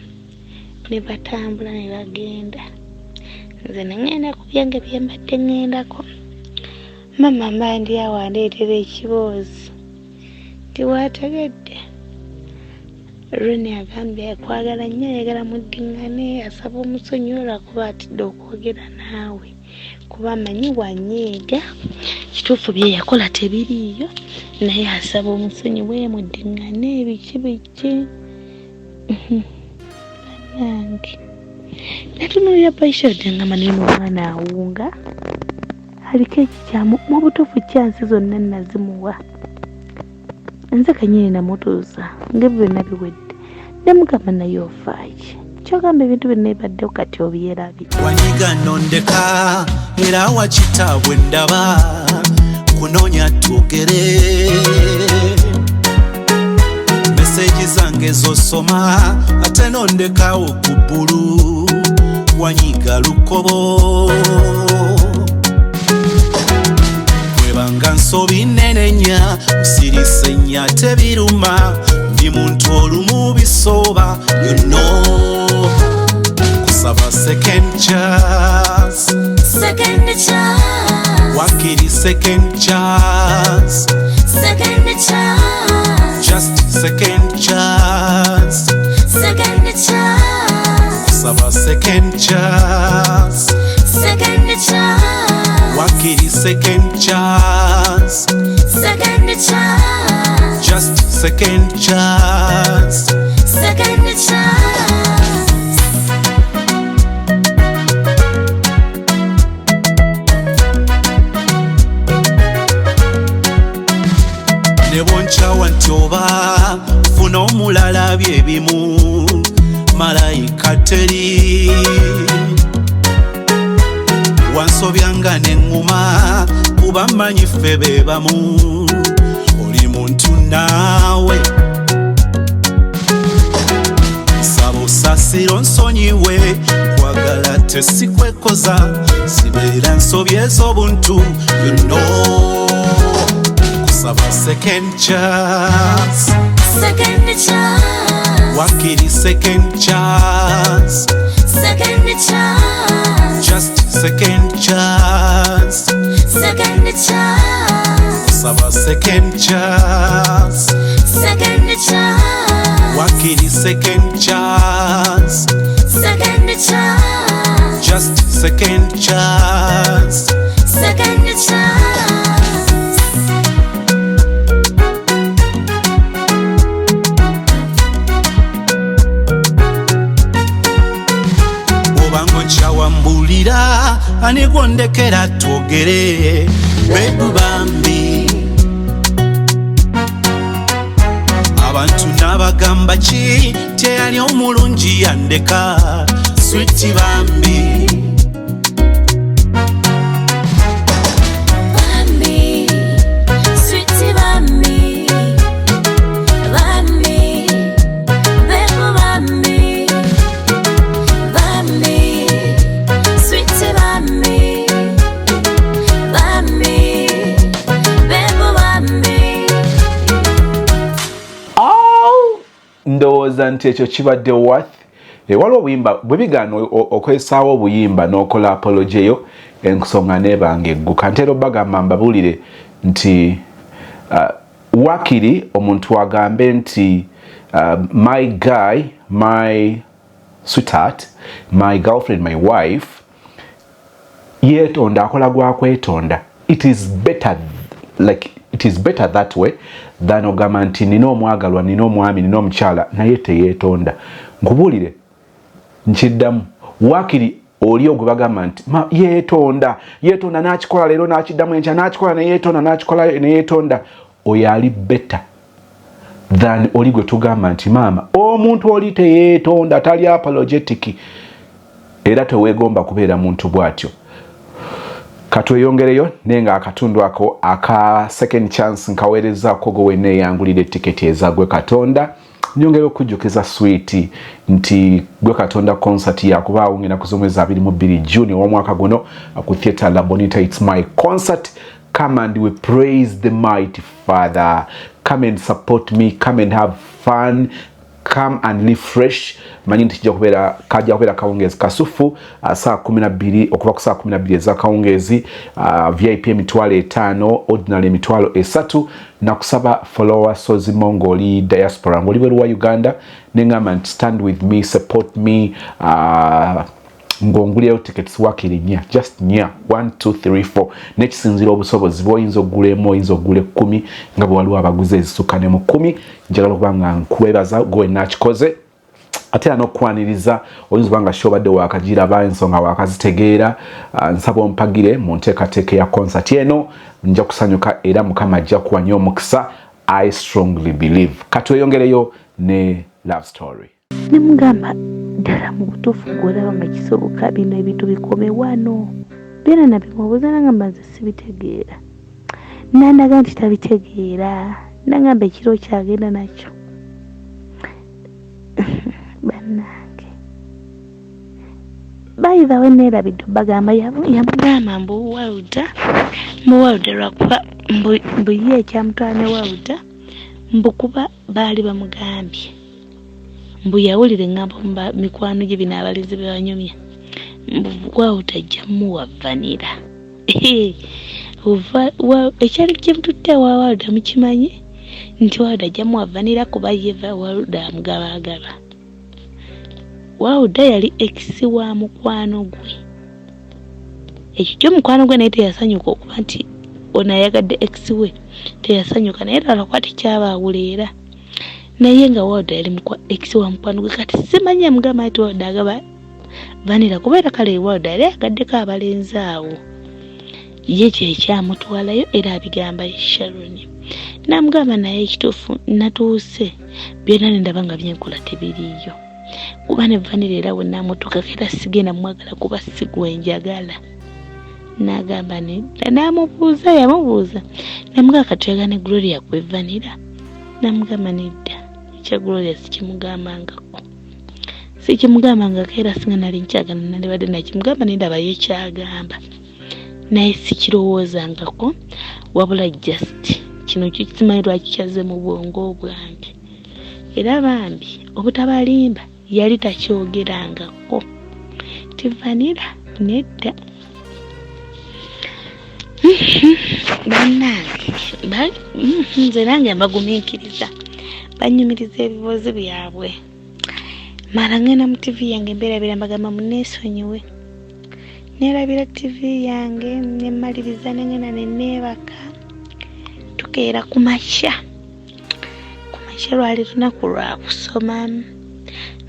ne batambula ne bagenda. Nze ne ŋŋenda ku byange bye mbadde ŋŋendako. Maama mba ndi awo andeetera ekiboozi. Nti waategedde. Ronnie agambye akwagala nnyo ayagala muddiŋŋane asaba omusonyiwe lwakuba atidde okwogera naawe kuba amanyi wanyiiga kituufu bye yakola tebiriiyo naye asaba omusonyiwe muddiŋŋane biki biki. Bannange natunuulira Baishadde ngamba naye n'omwana awunga aliko ekikyamu mu butuufu kyansi zonna nazimuwa. Nze kenyini namutuusa ng'ebyo byonna biwedde ne mugamba naye ofaaki kyogamba ebintu byonna ebibaddewo kati obyerabye. Wanyiga nondeka era wakitabwe ndaba kunoonya twogere meseji zange zosoma ate nondekawo ku bbulu wanyiga lukobo webanga nsobi nnene nnya nsirise nnya tebiruma ndi muntu olumu bisooba you know kusaba second chance Second chance. Wakiri second chance. Second chance. Just second chance. Second chance. Kusaba second chance. Second chance. Wakiri second chance. Second chance. Just second chance. Second chance. Ne bwonkyawa nti oba funa omulala byebimu malayika teri wansobyanga neŋŋuma kuba mmanyi ffe be bamu oli muntu naawe nsaba osaasira onsonyiwe kwagala tesikwekoza zibeera nsobi ez'obuntu you know kusaba second chance. Second chance. Wakiri second chance. Second chance. Just second chance. Second chance. Kusaba second chance. Second chance. Wakiri second chance. Second chance. Just second chance. Second chance. Obango nkyawambulira ani gwondekera twogere bebu bambi abantu n'abagamba ki teyali omulungi yandeka switi bambi. Bambi, sweetie bambi, bambi, bebu bambi, bambi, sweetie bambi, bambi, bebu bambi. Oh, ndowooza nti ekyo kibadde worth. Waliwo obuyimba bwe bigaana okwesaawo obuyimba n'okola apology eyo ensonga n'ebanga egguka. Ntera obbagamba mbabuulire nti wakiri omuntu agambe nti my guy, my sweetheart, my girlfriend, my wife yeetonda akola gwa kwetonda. It is better, like it is better that way than ogamba nti nina omwagalwa, nina omwami, nina omukyala naye teyeetonda. Nkubuulire nkiddamu wakiri Oli ogwe bagamba nti yeetonda, yeetonda n'akikola leero, n'akiddamu enkya, n'akikola neyeetonda, n'akikola neyeetonda, oyo ali better than oli gwe tugamba nti maama omuntu oli teyeetonda, tali apologetic, era teweegomba kubeera muntu bw'atyo. Katweyongereyo, naye nga akatundu ako aka second chance nkaweerezaako gwe wenna eyangulira etiketi ezagwe Katonda. Nyongera okujjukiza sweet nti Gwe Katonda concert yakubaawo ng'ennaku z'omwezi 22 June ow'omwaka guno ku Theatre La Bonita. It's my concert. Come and we praise the mighty Father. Come and support me. Come and have fun. Come and refresh. Manyi nti kijja kubeera, kajja kubeera kawungeezi kasufu, saa 12, okuva ku saa 12 ez'akawungeezi. VIP 500,000, ordinary 30,000. Nakusaba follower Sozimo ng'oli diaspora, ng'oli bweru wa Uganda, neŋŋamba nti stand with me, support me, ng'ongulirayo tickets wakiri nnya, just nnya, 1 2 3 4, nekisinzira obusobozi bwoyinza okugula emu, oyinza okugula 10, nga bwe waliwo abaguzi ezisukka ne mu 10. Njagala okuba nga nkwebaza gwe nakikoze, ate era n'okukwaniriza. Oyinza okuba nga kyobadde wakagiraba, ensonga wakazitegeera. Nsaba ompagire mu nteekateeka ya concert eno. Nja kusanyuka era Mukama ajja kuwa nnyo omukisa, I strongly believe. Katweyongereyo ne love story. Nemugamba, ddala mu butuufu gwolaba nga kisoboka bino ebintu bikome wano? Byona nabimubuuza, nangamba nze sibitegeera. Nandaga nti tabitegeera, nangamba ekiro kyagenda nakyo. Bannange, by the way, neerabidde bagamba, yamugamba mbu Walda, mbu Walda lwakuba mbu ye ekyamutwala ne Walda, mbu kuba baali bamugambye mbu yawulira eŋŋambo mu mikwano gye, bino abalenzi be banyumya, mbu Walda ajja muwa vanilla. Ekyali kyemututte ewa Walda, mukimanyi nti Walda ajja muwa vanilla kuba ye Walda amugabagaba. Walda yali ex wa mukwano gwe. Ekyo kyo mukwano gwe naye teyasanyuka okuba nti ono ayagadde ex we, teyasanyuka, naye lwalwakuba tekyabaawula era naye nga Walda yali ex wa mukwano gwe. Kati simanyi amugamba nti Walda agaba vanilla kubeera, kale Walda yali ayagaddeko abalenzi awo, ye kyekyamutwalayo. Era abigamba Sharon, namugamba naye ekituufu natuuse byonna nendaba nga byenkola tebiriiyo, kuba ne vanilla era wenamutuukako era sigenda mwagala kuba sigwe njagala. Nagamba nedda, namubuuza, yamubuuza namugamba katuyagala ne Gloria kwe vanilla, namugamba nedda, ekya Gloria sikimugambangako, sikimugambangako, era singa nali nkyagala nalibadde nakimugamba, nendaba ye kyagamba naye sikirowoozangako, wabula just kino kyo simanyi lwaki kyazze mu bwongo bwange. Era bambi obutabalimba yali takyogerangako ti vanilla, nedda. Bannange, nze nange mbagumiikiriza, banyumiriza ebibuuzi byabwe, mala ngenda mu TV yange mbeerabira, mbagamba muneesonyiwe, neerabira TV yange, nemaliriza nengenda neneebaka. Tukeera ku makya, ku makya lwali lunaku lwa kusoma,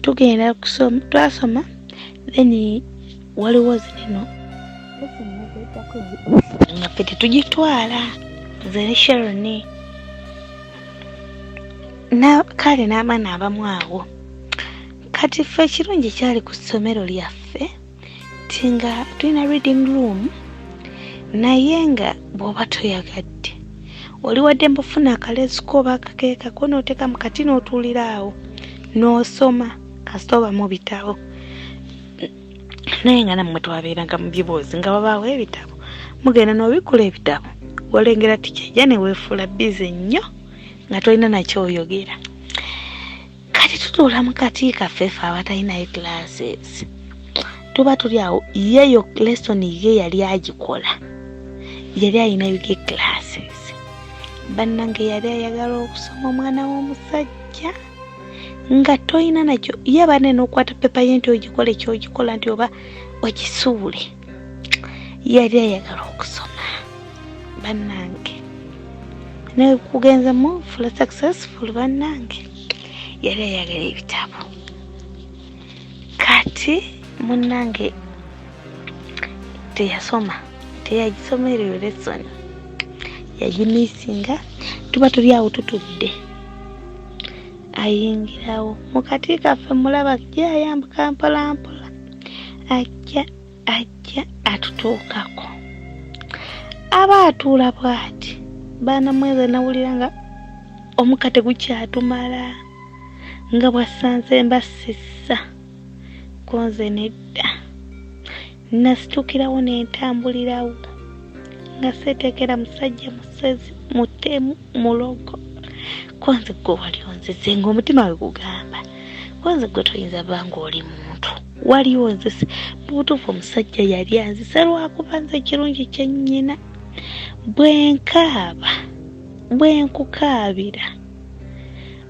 tugenda kusoma, twasoma, then waliwo zineno nga ffe tetugitwala, nze ne Sharon kale n'abaana abamu awo. Kati ffe ekirungi kyali ku ssomero lyaffe ti nga tulina reading room, naye nga bw'oba toyagadde oli wadde mbufuna akaleesu ko oba akakeeka ko n'oteeka mu kati n'otuulira awo n'osoma, kasita oba mu bitabo. Naye nga nammwe twabeeranga mu biboozi nga wabaawo ebitabo, mugenda n'obikula ebitabo, walengera tikyajja ne weefuula busy nnyo nga tolina nakyoyogera. Kati tutuula mu kati kaffe ffe abatalinayo classes, tuba tuli awo, yeyo lesson ye yali agikola, yali alina bige classes. Bannange, yali ayagala okusoma, omwana w'omusajja nga toyina nakyo, ye banne n'okwata pepa ye nti ogikola ekyogikola nti oba ogisuule, yali ayagala okusoma. Bannange, nekugenza mu fula successful. Bannange, yali ayagala ebitabo. Kati munnange Teyasoma, teyagisoma eyo lesson, yagimisinga. Tuba tuli awo tutudde, ayingirawo mu kati kaffe, mulaba ajja ayambuka mpola mpola, ajja ajja atutuukako, aba atuula bw'ati. Baana mweze, nawulira nga omukka tegukyatumala, nga bwassanze mbasissa konze. Nedda, nasitukirawo nentambulirawo nga seetekera musajja musezi, mutemu, mulogo. Konze gwe wali onzize, nga omutima we gugamba konze gwe toyinza ba nga oli muntu wali onzise. Mubutuufu omusajja yali anzise, lwakuba nze ekirungi kyennyina bwenkaaba, bwenkukaabira,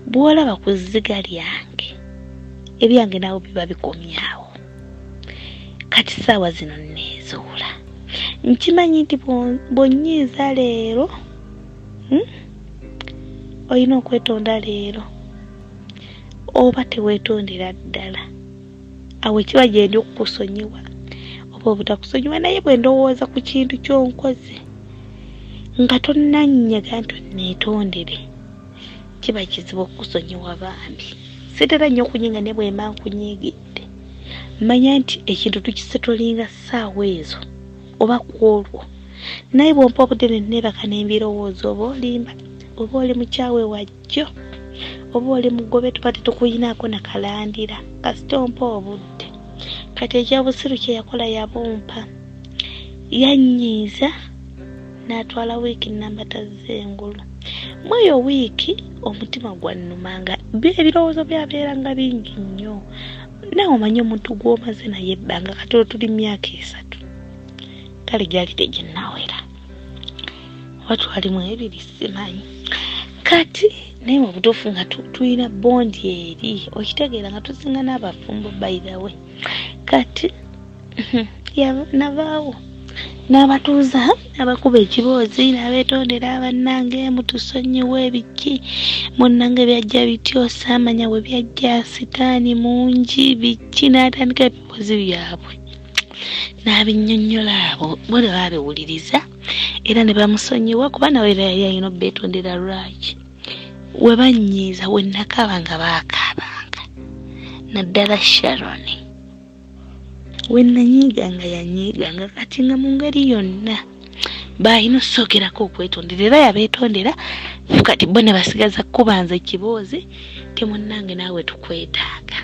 bw'olaba ku zziga lyange, ebyange naawe biba bikomyawo. Kati saawa zino neezuula, nkimanyi nti bw'onnyiiza leero, Olina okwetonda leero oba teweetondera ddala, awo kiba gyendi okukusonyiwa oba obutakusonyiwa. Naye bwe ndowooza ku kintu kyonkoze nga tonnannyaga nti neetondere, kiba kizibu okukusonyiwa. Bambi sitera nnyo okunyiiga, ne bwemba nkunyiigidde, manya nti ekintu tukisetolinga ssaawa ezo oba ku olwo. Naye bw'ompa obudde ne neebaka n'embirowoozo, oba olimba, oba oli mukyawe wajjo, oba oli mugobe, tuba tetukuyinaako nakalandira, kasita ompa obudde. Kati ekyobusiru kye yakola, yabumpa, yannyiiza n'atwala wiiki namba tazza engulu. Mu eyo wiiki omutima gwannumanga, ebirowoozo byabeeranga bingi nnyo. Naawe omanyi omuntu gw'omaze naye ebbanga, kati olwo tuli myaka 3, kale gyali teginnawera oba twalimu 2, simanyi kati. Naye mu butuufu nga tulina bond eri, okitegeera, nga tusinga n'abafumbo, by the way. Kati navaawo n'abatuuza, n'abakuba ekiboozi, n'abeetondera, "Bannange mutusonyiwe, biki munnange byajja bityo, saamanya bwe byajja, sitaani mungi, biki." N'atandika ebiboozi byabwe n'abinnyonnyola. Abo bo ne baabiwuliriza era ne bamusonyiwa, kuba nawe era yali alina obbeetondera. Lwaki we bannyiiza, we nakaaba nga baakaabanga, naddala Sharon, we nanyiiganga yanyiiganga. Kati nga mu ngeri yonna baalina osookerako okwetondera, era yabeetondera. Kati bo ne basigaza kubanza ekiboozi, "Temunnange naawe tukwetaaga."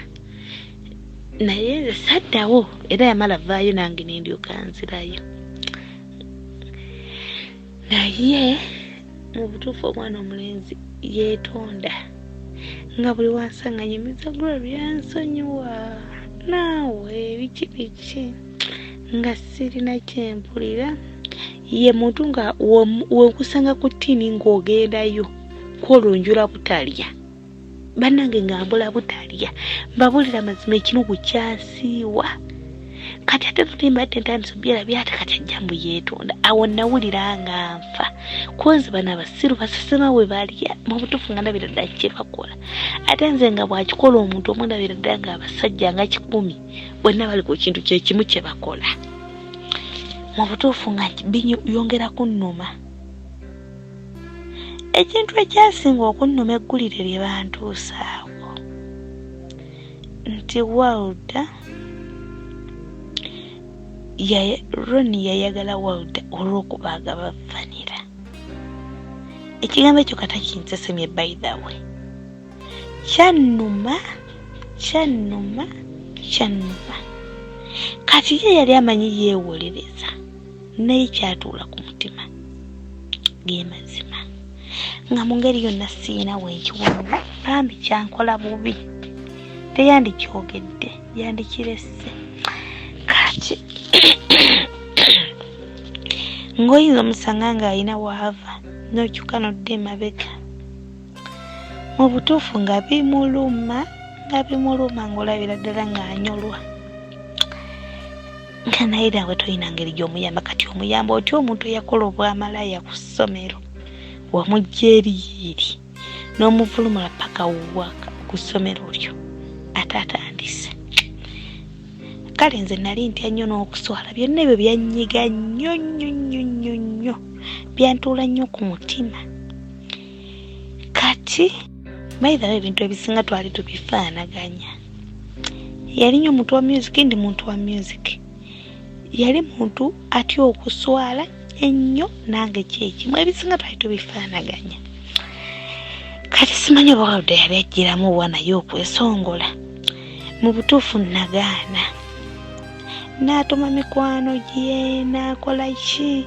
Naye nze saddawo, era yamala vaayo nange nendyoka nzirayo. Naye mu butuufu omwana omulenzi yeetonda, nga buli wansanga nyumiza, "Gloria, nsonyiwa naawe, biki biki," nga sirina kyempulira. Ye muntu nga wenkusanga ku ttiini ng'ogendayo kwolwo njula butalya. Bannange, nga mbula butalya, mbabulira mazima, ekinugu kyasiiwa. Kati ate tulimba ate ntandisa obyerabya, ate kati ajja mbu yeetonda. Awo nawulira nga nfa konze. Bano abasiru basesema we balya. Mu butuufu nga ndabira ddala kyebakola, ate nze nga bwakikola omuntu omu, ndabira ddala nga abasajja nga 100 bonna bali ku kintu kyekimu kye bakola. Mu butuufu nga biyongera kunnuma. Ekintu ekyasinga okunnuma, eggulire lye bantuusaako nti Walda, Roni yayagala Walda olw'okuba agaba vanilla. Ekigambo ekyo kata kinsesemye, by the way, kyannuma, kyannuma, kyannuma. Kati ye yali amanyi yeewolereza, naye kyatuula ku mutima. Ge mazima nga mu ngeri yonna siina wenkiwulira. Bambi kyankola bubi, teyandikyogedde, yandikiresse. Kati ng'oyinza omusanga ng'alina waava n'okyuka n'odda emabega, mu butuufu nga bimuluma, nga bimuluma, ng'olabira ddala ng'anyolwa nga. Naye nawe tolina ngeri gy'omuyamba. Kati omuyamba otya omuntu eyakola obwamalaya ku ssomero, wamujja eriiri n'omuvulumula paka waka ku ssomero lyo, ate atandise? Kale nze nali ntya nnyo n'okuswala, byonna ebyo byannyiga nnyo nnyo nnyo nnyo nnyo, byantuula nnyo ku mutima. Kati by the way, ebintu ebisinga twali tubifaanaganya. Yali nnyo omuntu wa music, ndi muntu wa music. Yali muntu atya okuswala ennyo, nange kyekimu, ebisinga twali tubifaanaganya. Kati simanyi oba Walda yali ajjiramu wa, naye okwesongola mu butuufu nagaana. N'atuma mikwano gye, n'akola ki,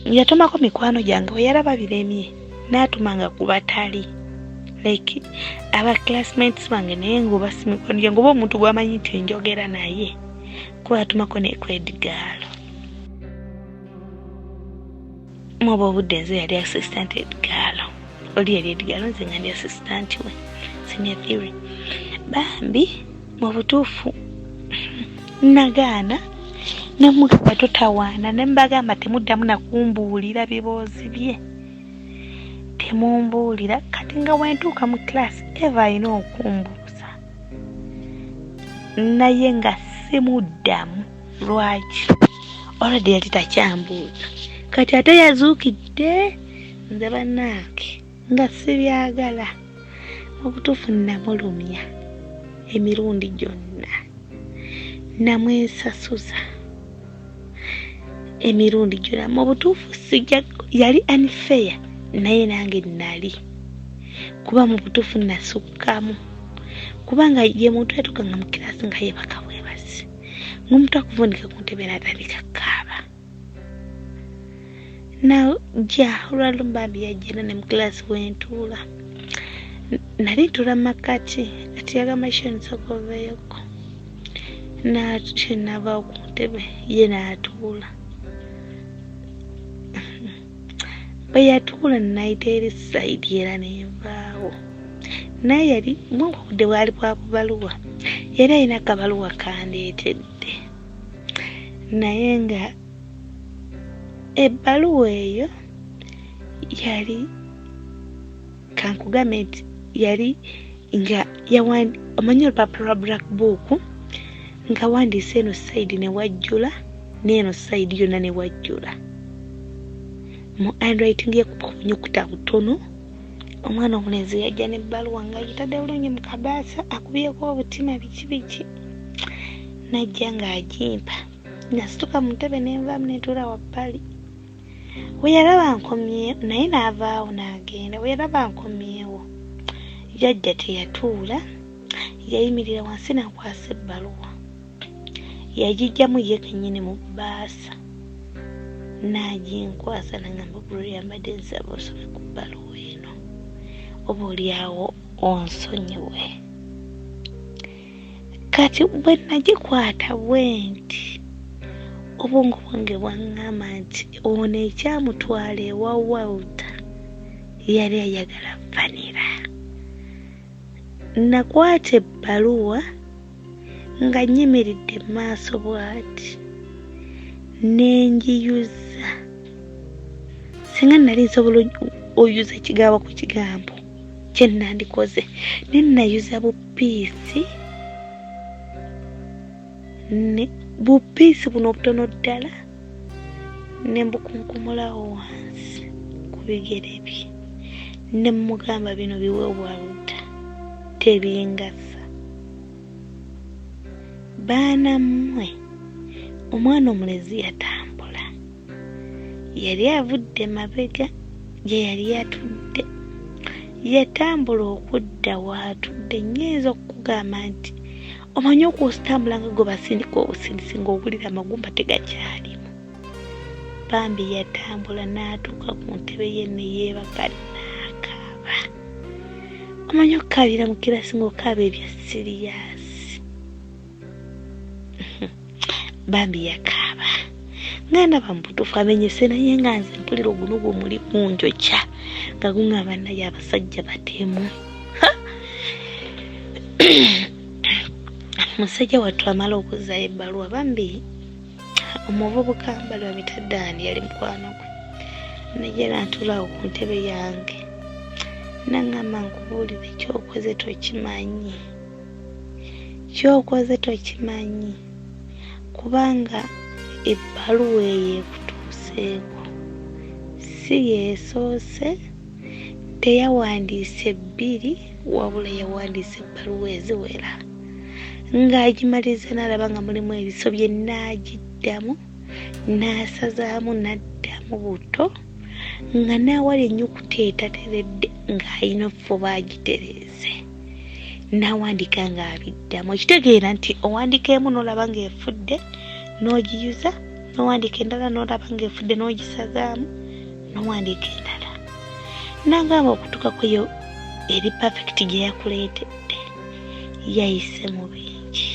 yatumako mikwano gyange. Bwe yalaba biremye, n'atumanga ku batali like aba classmates bange, naye nga oba si mikwano gyange, oba omuntu gwamanyi nti njogera naye, kuba yatumako ne ku head girl. Muba obudde nze yali assistant head girl, oli yali head girl, nze nga ndi assistant we senior three. Bambi mu butuufu nagaana, nemugamba totawaana, ne mbagamba temuddamu nakumbuulira biboozi bye, temumbuulira. Kati nga wentuuka mu class, Eva alina okumbuuza, naye nga simuddamu. Lwaki? Already yali takyambuuza, kati ate yazuukidde. Nze bannange nga sibyagala. Mu butuufu namulumya emirundi gyonna, namwesasuza emirundi gyonna. Mu butuufu sijja, yali unfair, naye nange nali kuba mu butuufu nasukkamu, kubanga ye muntu yatuukanga mu kirasi nga yebaka bwebasi, ng'omuntu akuvunika ku ntebe n'atandika kukaaba. Najja olwalumu, bambi yajjera ne mu kilasi wentuula, nali ntuula mu makkati. Kati yagamba, "Shensooka oveeyoko." Navaawo ku ntebe, ye n'atuula. Bwe yatuula, nayita eri side era nenvaawo. Naye yali obudde bwali bwa bubaluwa, yali alina akabaluwa kandeetedde, naye nga ebbaluwa eyo yali, kankugambe nti yali nga omanyi olupapula lwa black book, nga wandiise eno side ne wajjula, n'eno side yonna ne wajjula mu handwriting yekuba obunyukuta butono. Omwana omulenzi yajja n'ebbaluwa ng'agitadde bulungi mu kabaasa, akubyeko obutima, biki biki, najja ng'agimpa. Nasituka mu ntebe nenvaamu, nentuula wabbali. We yalaba nkomyewo, naye n'avaawo n'agenda. We yalaba nkomyewo, yajja, teyatuula, yayimirira wansi n'akwasa ebbaluwa. Yagijjamu ye kennyini mu bbaasa n'aginkwasa, nagamba, "Gloria, mbadde nsaba osome ku bbaluwa eno, oba oliawo onsonyiwe." Kati bwe nagikwata bwe nti, obwongo bwange bwaŋŋamba nti ono ekyamutwala ewa Walter yali ayagala Vanilla. Nakwata ebbaluwa nga nnyimiridde mu maaso bw'ati, nenjiyuza. Singa nali nsobola oyuza ekigambo ku kigambo kye nandikoze, naye nayuza bupiisi ne bupiisi buno obutono ddala, ne mbukunkumulawo wansi ku bigere bye, ne mugamba, "Bino biweebwa ludda, tebingasa." Baana mmwe, omwana omulezi yatambula, yali avudde mabega gye yali atudde, yatambula okudda waatudde. Nyinza okukugamba nti omanyi okusitambula nga gwe basindika obusindisi, ng'owulira amagumba tegakyalimu. Bambi yatambula n'atuuka ku ntebe ye ne yeebaka n'akaaba. Omanyi okukaabira mu kirasi ng'okaaba ebya serious? Bambi yakaaba nga ndaba mu butuufu amenyese, naye nga nze mpulira ogunugu omuli gunjokya nga guŋŋamba, naye abasajja batemu. Musajja wattu amala okuzzaayo ebbaluwa, bambi omuvubuka mbali bamitaddaani yali mukwano gwe, najja nantulaawo ku ntebe yange, naŋŋamba, "Nkubuulire, kyokoze tokimanyi." Kyokoze tokimanyi kubanga ebbaluwa eyo ekutuuseeko si yeesoose, teyawandiise bbiri wabula yawandiise ebbaluwa eziwera. Ng'agimaliriza n'alaba nga mulimu ebisobye n'agiddamu n'asazaamu n'addamu buto nga n'awali ennyukuta etateredde ng'alina okufuba agitereeze. N'awandiika ng'abiddamu. Okitegeera nti owandiika emu n'olaba ng'efudde n'ogiyuza, n'owandiika endala n'olaba ng'efudde n'ogisazaamu, n'owandiika endala. N'agamba okutuuka ku eyo eri perfect gye yakuleetedde yayise mu bingi.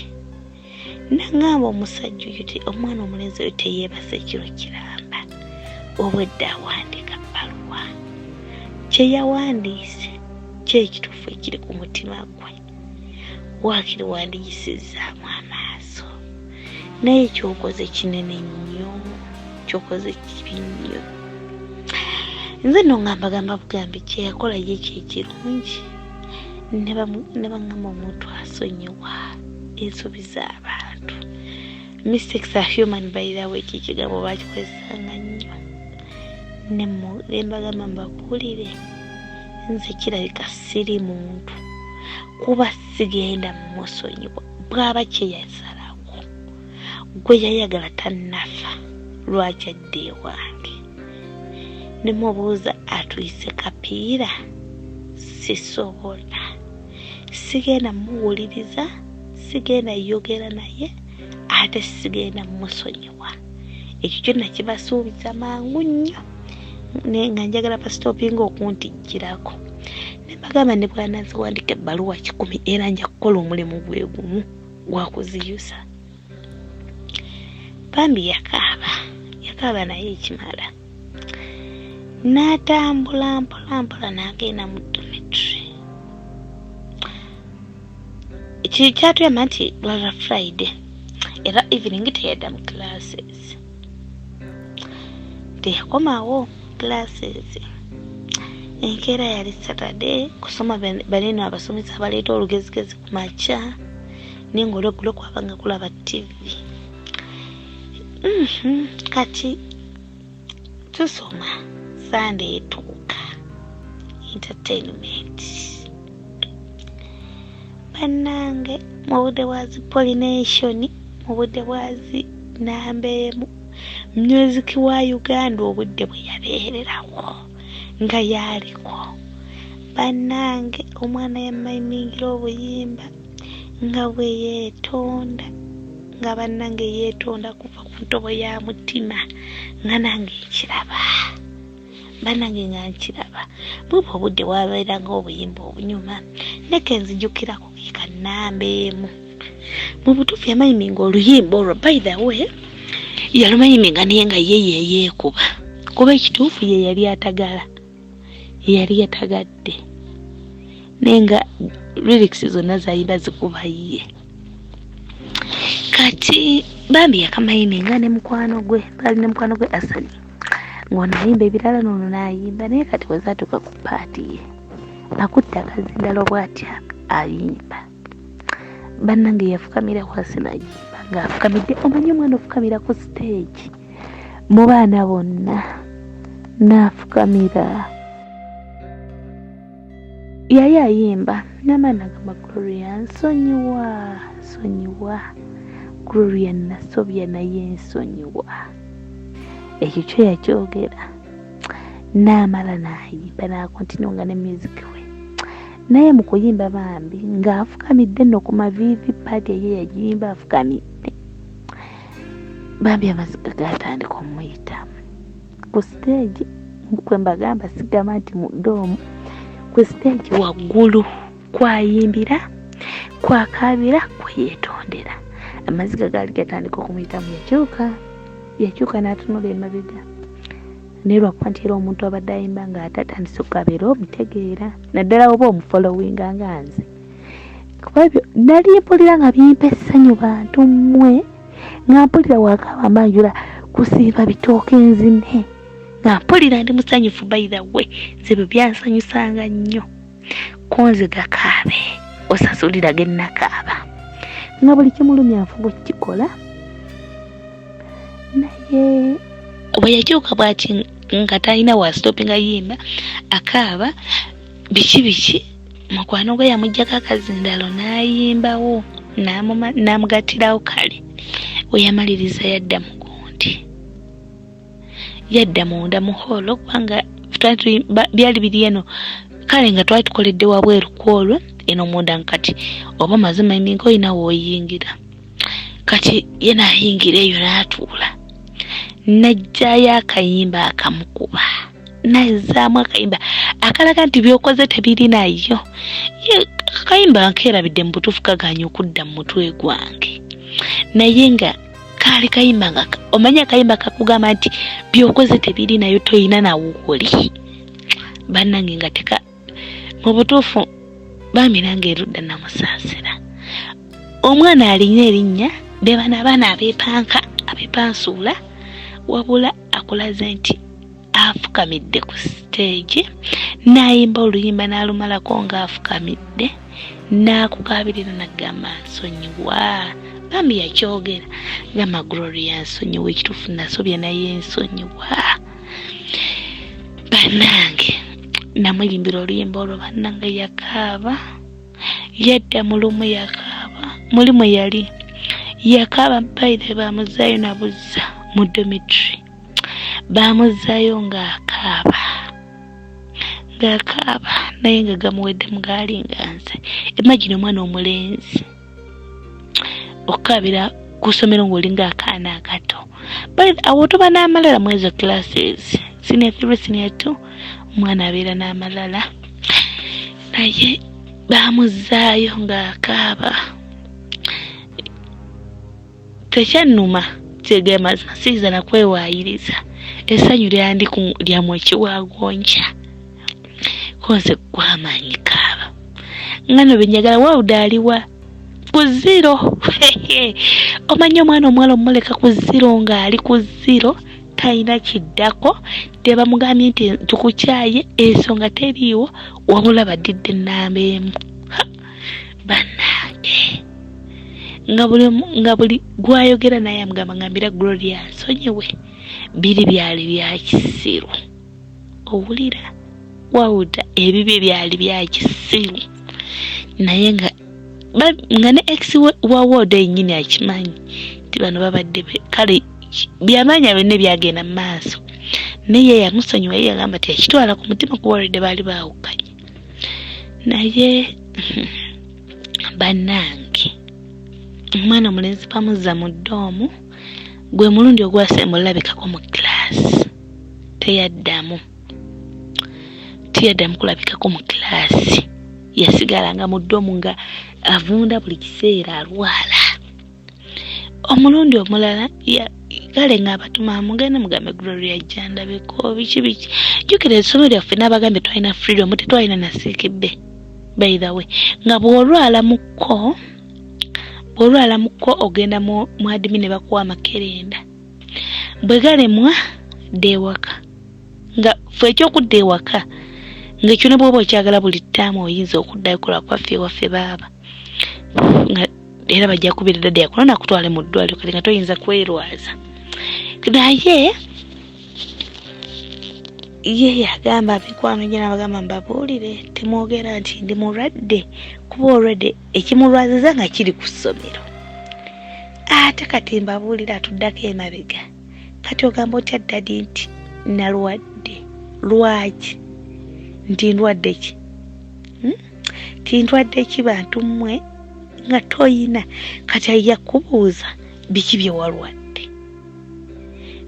Nangamba omusajja oyo omwana omulenzi oyo teyeebase ekiro kiramba, obwedda awandiika bbaluwa. Kye yawandiise kyekituufu ekiri ku mutima gwe, waakiri wandiyisizzaamu amaaso, naye kyokoze kinene nnyo, kyokoze kibi nnyo. Nze nno nga mbagamba bugambi kye yakola ye kyekirungi, ne baŋŋamba omuntu asonyiwa ensobi z'abantu. Mistakes are human by the way, ekyo ekigambo bakikozesanga nnyo. Ne mbagamba mbabuulire, nze kirabika siri muntu kuba sigenda musonyiwa bw'aba kye yasalawo gwe yayagala tannafa, lwaki adda ewange? Ne mubuuza atuyise kapiira, sisobola, sigenda muwuliriza, sigenda yogera naye, ate sigenda musonyiwa. Ekyo kyonna kibasuubiza mangu nnyo, naye nga njagala basitopinga okuntijjirako. Ne mbagamba ne bw'anaaziwandiika ebbaluwa 100 era nja kukola omulimu gwe gumu gwa kuziyusa. Bambi yakaaba, yakaaba naye ekimala. N'atambula mpola mpola n'agenda mu dormitory. Kyatuyamba nti lwala Friday era evening teyadda mu classes, teyakomawo classes. Enkeera yali Saturday kusoma, banene abasomesa abaleeta olugezigezi ku makya, naye ng'olweggulo kwabanga kulaba TV. Kati tusoma Sunday etuuka entertainment. Bannange mu budde bwa zi pollination, mu budde bwa zi namba emu, music wa Uganda obudde bwe yabeererawo nga yaliko. Bannange omwana yamaimingira obuyimba nga bwe yeetonda, nga bannange yeetonda kuva ku ntobo ya mutima, nga nange nkiraba, bannange nga nkiraba. Bw'oba obudde wabeeranga obuyimba obunyuma, neke nzijukirako ke kannamba emu. Mu butuufu yamayiminga oluyimba olwo, by the way yalumayiminga naye nga ye yeyeekuba, kuba ekituufu ye yali atagala, ye yali yatagadde, naye nga lyrics zonna zayimba zikuba ye. Kati bambi yakamayiminga ne mukwano gwe, bali ne mukwano gwe Asani, ng'ono ayimba ebirala n'ono n'ayimba, naye kati bwe zaatuuka ku paati ye akutte akazindalo bw'atya ayimba. Bannange yafukamira wansi n'ayimba ng'afukamidde. Omanyi omwana ofukamira ku stage mu baana bonna n'afukamira, yali ayimba n'amaani agamba Gloria nsonyiwa, nsonyiwa Gloria, nasobya naye nsonyiwa. Ekyo kyo yakyogera n'amala n'ayimba n'akontinua nga ne music we, naye mu kuyimba bambi ng'afukamidde nno ku maviivi, paati eye yagiyimba afukamidde. Bambi amaziga gaatandika omuyitamu ku stage. Kwe mbagamba sigamba nti mu dorm, ku stage waggulu kwayimbira, kwakaabira, kwe yeetondera, amaziga gaali gatandika okumuyitamu. Yakyuka, yakyuka n'atunula emabega, naye lwakuba nti era omuntu abadde ayimba ng'ate atandise okukaaba, era omutegeera, naddala oba omufollowinga nga nze, kuba ebyo nali mpulira nga bimpa essanyu. Bantu mmwe, nga mpulira wakaaba mbanjula kusiiba bitooke nzine, nga mpulira ndi musanyufu. By the way, nze bwe byansanyusanga nnyo, konze gakaabe osasulira ge nnakaaba. Nga buli kimulumya nfuba okukikola. Naye bwe yakyuka bw'ati nga talina wa stopinga yimba, akaaba biki biki, mukwano gwe yamuggyako akazindalo n'ayimbawo n'amugattirawo. Kale we yamaliriza yadda mu gundi, yadda munda mu hall, kubanga byali biri eno. Kale nga twali tukoledde wabweru ku olwo, eno munda. Kati oba mazima eminga olina w'oyingira. Kati ye n'ayingira eyo n'atuula, n'aggyayo akayimba akamukuba, nazzaamu akayimba akalaga nti by'okoze tebiri nayo. Ye akayimba nkeerabidde mu butuufu, kagaanye okudda mu mutwe gwange, naye nga kaali kayimba nga omanyi akayimba kakugamba nti by'okoze tebiri nayo, toyina nawooli. Bannange, nga teka mu butuufu bambi nange erudda namusaasira. Omwana alina erinnya, be bano abaana abeepanka, abeepansuula, wabula akulaze nti afukamidde ku siteegi n'ayimba oluyimba n'alumalako ng'afukamidde, n'akukabirira, n'agamba nsonyiwa. Bambi yakyogera, gamba Gloria nsonyiwa, ekituufu nasobya naye nsonyiwa. Bannange, namuyimbira oluyimba olwo, bannange yakaaba, yadda mu lumu yakaaba, muli mwe yali yakaaba. Baire bamuzaayo nabuzza mu dormitory, bamuzaayo ng'akaaba, ng'akaaba, naye nga gamuweddemu, gaali nga nze. Imagine omwana omulenzi okukaabira ku ssomero ng'olinga akaana akato. But awo tuba n'amalala mu ezo classes, senior 3, senior 2, omwana abeera n'amalala, naye bamuzaayo ng'akaaba. Tekyannuma, kyege mazima siyinza nakwewaayiriza, essanyu lyandi lyamwekiwagonja konze gwamaanyi kaaba nga no benjagala. Wawuda aliwa ku zero. Omanyi omwana omuwala omuleka ku zero, ng'ali ku zero, talina kiddako, tebamugambye nti tukukyaye, ensonga teriiwo, wabula badidde ennamba emu. Bannange, nga buli gwayogera naye amugamba, ngambira Gloria nsonyiwe, biri byali bya kisiru. Owulira wawuda ebibyo byali bya kisiru, naye nga nga ne ex wa wooda yennyini akimanyi nti bano babadde kale byamaanyi byonna byagenda mu maaso, naye ye yamusonyiwa. Ye yagamba ti yakitwala ku mutima kuba olwedde baali baawukanye. Naye bannange, omwana omulenzi bamuzza mu dorm, gwe mulundi ogwasemba olabikako mu kilaasi. Teyaddamu, teyaddamu kulabikako mu kilaasi. Yasigalanga mu dorm nga avunda buli kiseera, alwala. Omulundi omulala kale ng'abatuma, mugende mugambe Gloria jjandabeko biki biki. Jjukira essomero lyaffe n'abagambye twalina freedom, tetwalina na sick bay. By the way, nga bw'olwala mukko, bw'olwala mukko, ogenda mu admin ne bakuwa amakerenda, bwe galemwa dda ewaka. Nga ffe ekyokudda ewaka ng'ekyo ne bw'oba okyagala buli ttaamu oyinza okuddayo kola kwaffe ewaffe baaba nga era bajja kubira dadde yakula nakutwale mu ddwaliro. Kati nga toyinza kwerwaza, naye ye yagamba mikwano gye nabagamba, mbabuulire temwogera nti ndi mulwadde, kuba olwadde ekimulwaziza nga kiri ku ssomero. Ate kati mbabuulire atuddako emabega. Kati ogamba otya daddy nti nalwadde? Lwaki nti ndwadde ki? Tindwadde ki bantu mmwe nga toyina? Kati ajja kubuuza biki bye walwadde.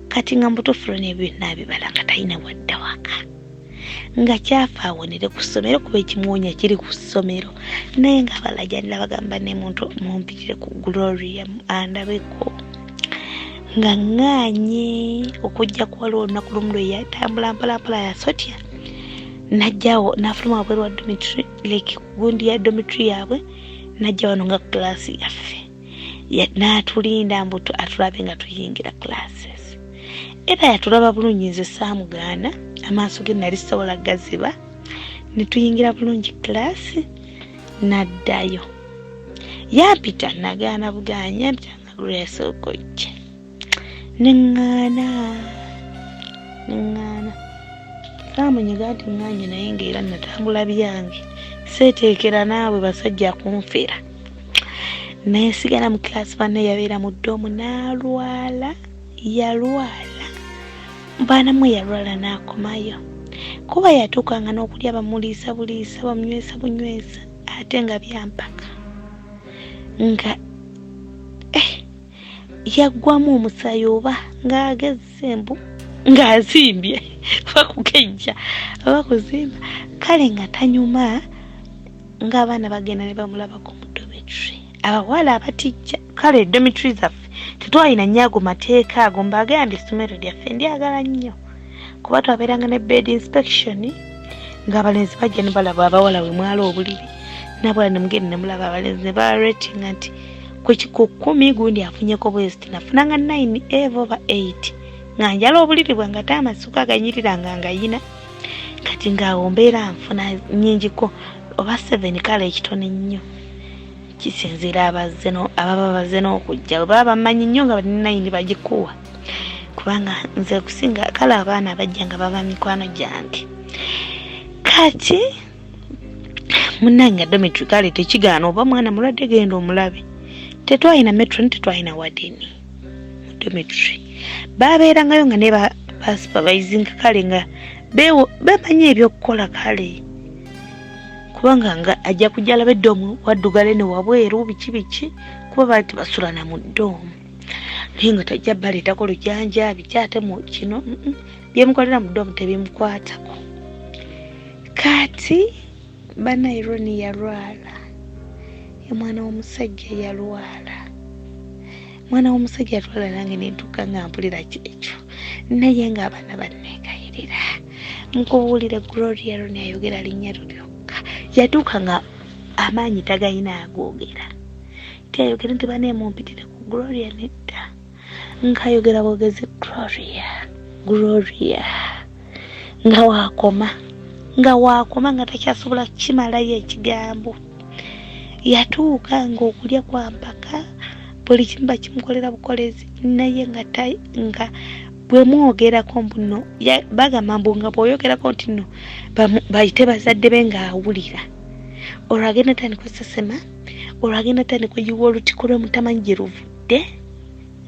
Kati nga mubutuufu lwo nebyo byonna abibala nga talina wadda waka, nga kyafa awonere ku ssomero, kuba ekimuwonya kiri ku ssomero. Naye nga abalajanira bagamba ne muntu mumpitire ku Gloria andabeko, nga ŋŋaanye okujja. Kuwaliwo olunaku lumu lwe yatambula mpolampola, yasotya najjawo nafuluma wabweru wa dormitory, like gundi ya dormitory yaabwe, najja wano nga kilaasi yaffe, n'atulinda mbu atulabe nga tuyingira classes. Era yatulaba bulungi, nze saamugaana, amaaso ge nali sobola gaziba, ne tuyingira bulungi kilaasi, n'addayo. Yampita nagaana bugaanyi, yampita nga Gloria sooka ojje. Neŋŋaana, neŋŋaana. Saamunyiga nti ŋŋaanye naye ng'era natambula byange. Seeteekera naawe basajja kunfera. Nensigala mu kilaasi banne yabeera mu ddoomu n'alwala, yalwala. Baana mwe yalwala n'akomayo. Kuba yatuukanga n'okulya bamuliisa buliisa, bamunywesa bunywesa ate nga byampaka. Nga eh, yaggwamu omusaayi oba ng'agezze mbu ng'azimbye oba kukejja oba kuzimba kale nga tanyuma ng'abaana bagenda ne bamulabako mu dormitory abawala abatijja kale dormitory zaffe tetwalina nnyo ago mateeka ago mbagambye essomero lyaffe ndyagala nnyo kuba twabeeranga ne bed inspection ng'abalenzi bajja ne balaba abawala we mwala obuliri nabwala ne mugenda ne mulaba abalenzi ne baratinga nti ku kkumi gundi afunyeko bweziti nafunanga 9 eva oba 8 nga njala obuliri bwange ate amasuka aganyirira nga ngayina kati ngaawo mbeera nfuna nyingiko oba 7 kale ekitono ennyo kisinziira abazze ababa bazze n'okujja bwe baba bamanyi nnyo nga 9 bagikuwa kubanga nze kusinga kale abaana abajja nga baba mikwano gyange kati munange dormitory kale tekigaana oba mwana mulwadde genda omulabe tetwalina metron tetwalina wadeni mu dormitory babeerangayo nga ne basupervisinga kale nga bemanyi ebyokukola kale kubanga nga ajja kujja alabe eddoomu waddugale ne wabweru biki biki kuba baali tebasulana mu ddoomu naye nga tajja baleetako lujanja biki ate mu kino byemukolera mu ddoomu tebimukwatako kati banaye Ronnie yalwala omwana w'omusajja yalwala mwana w'omusajja yalwala nange nentuuka nga mpulira kyekyo naye ng'abaana banneegayirira nkubuulire Gloria Ronnie ayogera linnya lyokka yatuuka nga amaanyi tagayina agoogera teyayogera nti baneemumpitire ku Gloria nedda ng'ayogera bwogezi Gloria Gloria nga wakoma nga wakoma nga takyasobola kukimalayo ekigambo yatuuka ng'okulya kwa mpaka buli kimu bakimukolera bukolezi naye nga nga bwe mwogerako mbu no bagamba mbu nga bw'oyogerako nti no bayite bazadde be ng'awulira olwo agenda tandika osesema olwo agenda tandika oyiwa olutiko lwe mutamanyi gye luvudde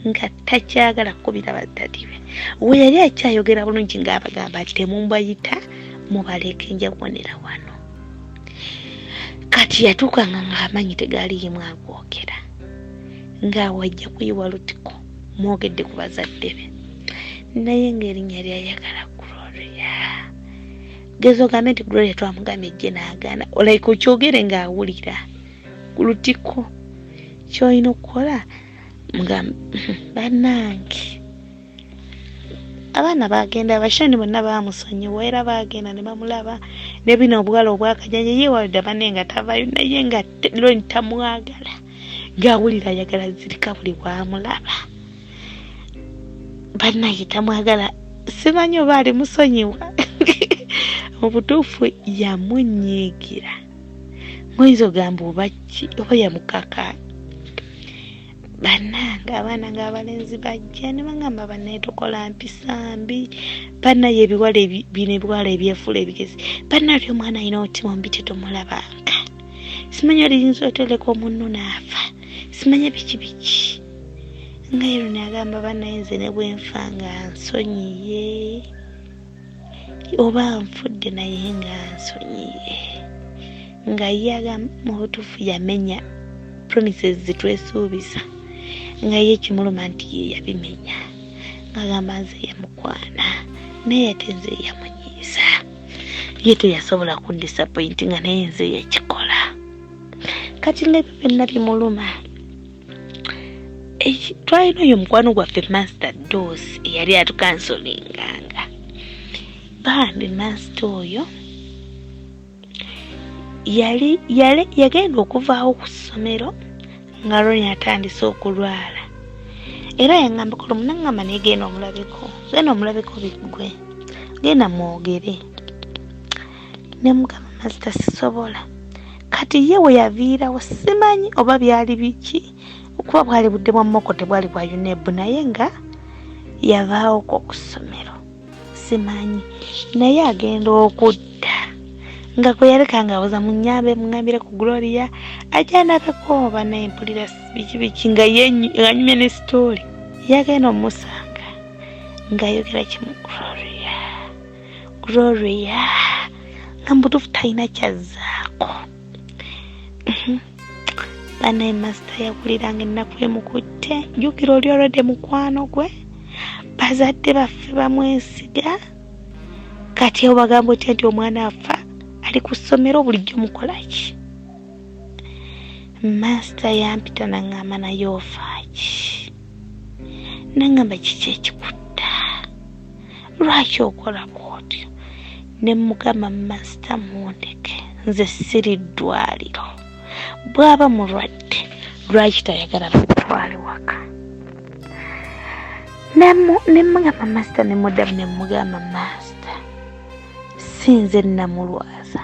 nga takyagala kukubira bazadde be we yali akyayogera bulungi ng'abagamba nti temumbayita mubaleke nja kuwonera wano kati yatuukanga ng'amaanyi tegaliimu agwogera ng'awajja kuyiwa lutiko mwogedde ku bazadde be naye ng'erinnya lyayagala Gloria geza ogambe nti Gloria twamugambye ejje n'agaana olaika okyogere ng'awulira ku lutiko ky'olina okukola nga bannange abaana bagenda abashani bonna bamusonyiwa era bagenda ne bamulaba ne bino obuwala obwakajanja ye walda banne nga tavayo naye nga loni tamwagala ng'awulira ayagala zirika buli bwamulaba bannaye tamwagala simanyi oba ali musonyiwa mu butuufu yamunyiigira ngoyinza ogamba oba ki oba yamukaka bannange abaana nga abalenzi bajja ne bagamba bannaye tukola mpisa mbi bannaye ebiwala bino ebiwala ebyefuula ebigezi bannaye oli omwana alina omutima omubi tetumulabanga simanyi oliyinza oteleka omunno n'afa simanya biki biki nga Irene agamba bannaye nze ne bwenfa nga nsonyiye oba nfudde naye nga nsonyiye nga ye agamba mu butuufu yamenya promises zetwesuubiza nga ye kimuluma nti ye yabimenya ng'agamba nze yamukwana naye ate nze yamunyiiza ye teyasobola kundisappointinga naye nze yakikola kati nga ebyo byonna bimuluma twalina oyo mukwano gwaffe master dos eyali atukansolinganga bambi master oyo yali yali yagenda okuvaawo ku ssomero nga Ronnie atandise okulwala era yangamba kulumu nangamba naye genda omulabeko genda omulabeko biggwe genda mwogere ne mugamba master sisobola. Kati ye we yaviirawo simanyi oba byali biki, okuba bwali budde bwa moko tebwali bwa UNEB, naye nga yavaawoko ku ssomero simanyi. Naye agenda okudda nga gwe yaleka nga awoza munyambe muŋambire ku Gloria ajja ndabeko oba naye mpulira biki biki, nga anyumya ne sitooli. Yagenda omusanga ng'ayogera kimu, Gloria, Gloria, nga mubutuufu talina kyazzaako. Banaye masita yawuliranga ennaku emukutte. Jjukira oli olwadde mukwano gwe, bazadde baffe bamwesiga. Kati obagamba otya nti omwana afa ali ku ssomero, bulijjo mukolaki? Masita yampita naŋŋamba, naye ofaaki? Naŋŋamba, kiki ekikutta? Lwaki okola bwotyo? Ne mugamba, masita mundeke, nze siri ddwaliro. Bw'aba mulwadde lwaki tayagala bamutwale waka? Ne mugamba masita, ne muddamu ne mugamba, masita, si nze namulwaza,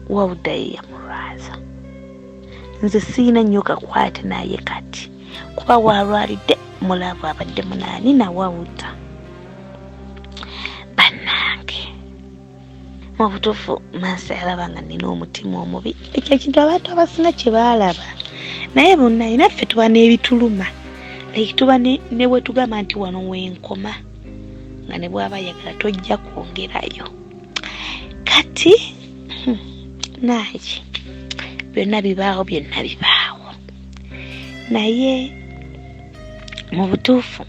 wawudda ye yamulwaza. Nze siyina nnyo kakwate naye kati, kuba walwalidde mulavu abadde munaani nawawuta. Bannange, mu butuufu maasa yalaba nga nina omutima omubi. Ekyo ekintu abantu abasinga kye baalaba, naye bonnaye naffe tuba n'ebituluma, like tuba ne wetugamba nti wano wenkoma, nga ne bw'aba ayagala tojja kwongerayo. Kati naaki byonna bibaawo, byonna bibaawo. Naye mu butuufu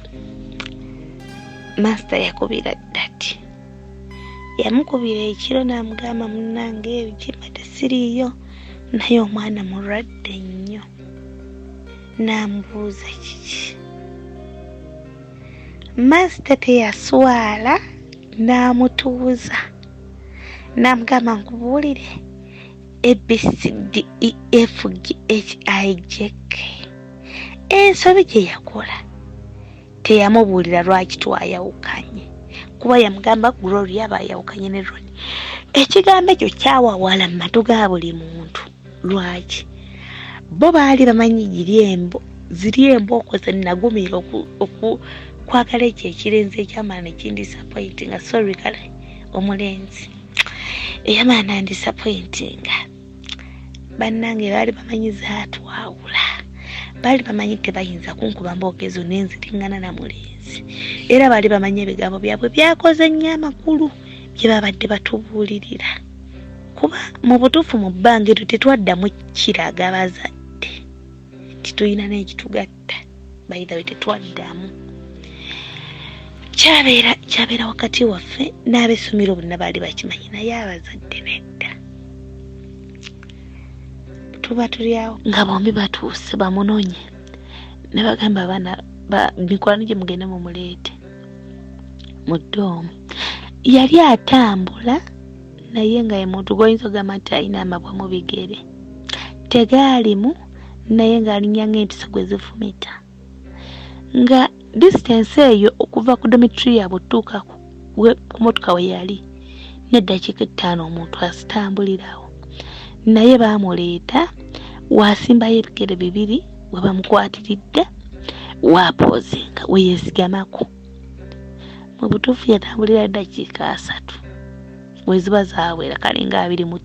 masita yakubira daddy, yamukubira ekiro n'amugamba, munnange ebikimbadde siriiyo, naye omwana mulwadde nnyo. N'amubuuza kiki. Masita teyaswala n'amutuuza n'amugamba, nkubuulire ABCDEFGHIJK. Ensobi gye yakola, teyamubuulira lwaki twayawukanye, kuba yamugamba Gloria bayawukanye ne Roni. Ekigambo ekyo kyawawala mu matu ga buli muntu. Lwaki? Bo baali bamanyi giri embo ziri embooko ze nagumira okwagala ekyo ekirenzi ekyamala nekindisappointinga. Sorry, kale omulenzi eyamala nandisappointinga. Bannange, baali bamanyi zaatwawula, baali bamanyi tebayinza kunkuba mbooko ezo nenziriŋŋana na mulenzi. Era baali bamanyi ebigambo byabwe byakoze nnyo amakulu bye babadde batubuulirira, kuba mu butuufu mu bbanga eryo tetwaddamu kiraga bazadde titulina n'ekitugatta. By the way, tetwaddamu, kyabeera kyabeera wakati waffe n'ab'essomero bonna baali bakimanyi, naye abazadde nedda. Tuba tuli awo nga bombi batuuse bamunonye, ne bagamba abaana mikwano gye, mugende mumuleete mu dorm. Yali atambula, naye nga ye muntu gwoyinza okugamba nti alina amabwa mu bigere, tegaalimu, naye ng'alinnya ng'empiso gwe zifumita, nga distance eyo okuva ku dormitory yaabwe otuuka ku motoka we yali n'eddakiika 5 omuntu azitambulirawo. Naye baamuleeta, waasimbayo ebigere bibiri, we bamukwatiridde, waapoozinga, we yeesigamako. Mu butuufu yatambulira ddakiika 30 we ziba zaawera, kalinga 25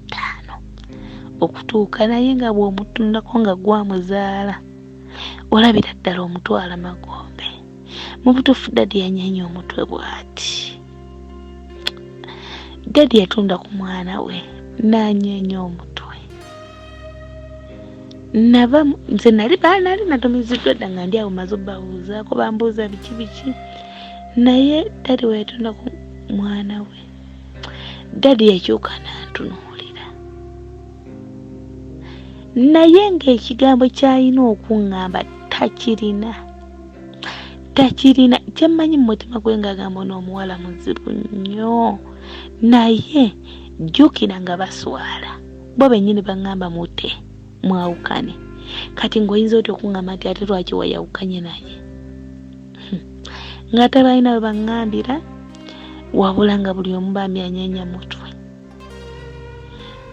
okutuuka, naye nga bw'omutundako nga gwamuzaala olabira ddala omutwala magombe. Mu butuufu daddy yanyenya omutwe bw'ati. Daddy yatunda ku mwana we n'anyenya omutwe. Nava nze nali nali natumiziddwa dda, nga ndi awo maze obbabuuzaako, bambuuza biki biki, naye daddy we yatunda ku mwana we, daddy yakyuka n'antunuulira, naye ng'ekigambo ky'alina okuŋŋamba takirina, takirina. Kyemmanyi mu mutima gwe ng'agamba, ono omuwala muzibu nnyo. Naye jjukira nga baswala, bo bennyini baŋŋamba mute mwawukane. Kati ng'oyinza otya okuŋŋamba nti ate lwaki wayawukanye naye? Nga tebalina bwe baŋŋambira, wabula nga buli omu bambi anyeenya mutwe,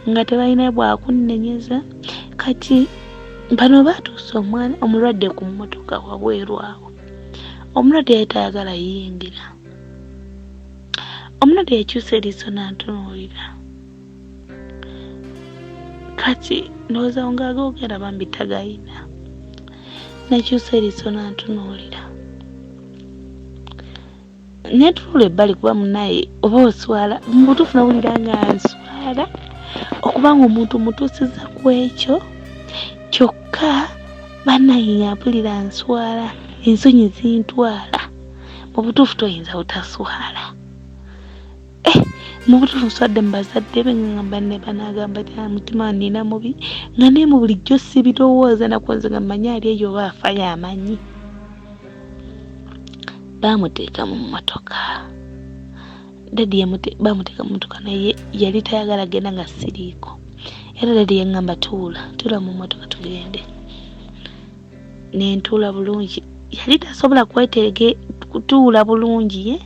nga tebalina bwakunnenyeza. Kati bano baatuusa omwana omulwadde ku mmotoka wabweru awo. Omulwadde yali tayagala yingira. Omulwadde yakyusa eriiso n'antunuulira. Kati ndowooza nga agoogera bambi tagayina. Nakyusa eriiso n'antunuulira. Netuula ebbali kuba munaye oba oswala mu butuufu nawulira nga nswala okuba nga omuntu mutuusiza ku ekyo kyokka banaye nga mpulira nswala ensonyi zintwala mu butuufu toyinza butaswala. Eh, mu butuufu nswadde mu bazadde be nga ngamba ne banagamba ti ah, mutima nina mubi nga naye mu bulijjo sibirowooza nako nze nga mmanyi ali eyo oba afa yamanyi. Baamuteeka mu mmotoka dadi baamuteeka mu mmotoka naye yali tayagala genda nga siriiko era dadi yaŋŋamba tuula tuula mu mmotoka tugende nentuula bulungi yali tasobola kweteege kutuula bulungi ye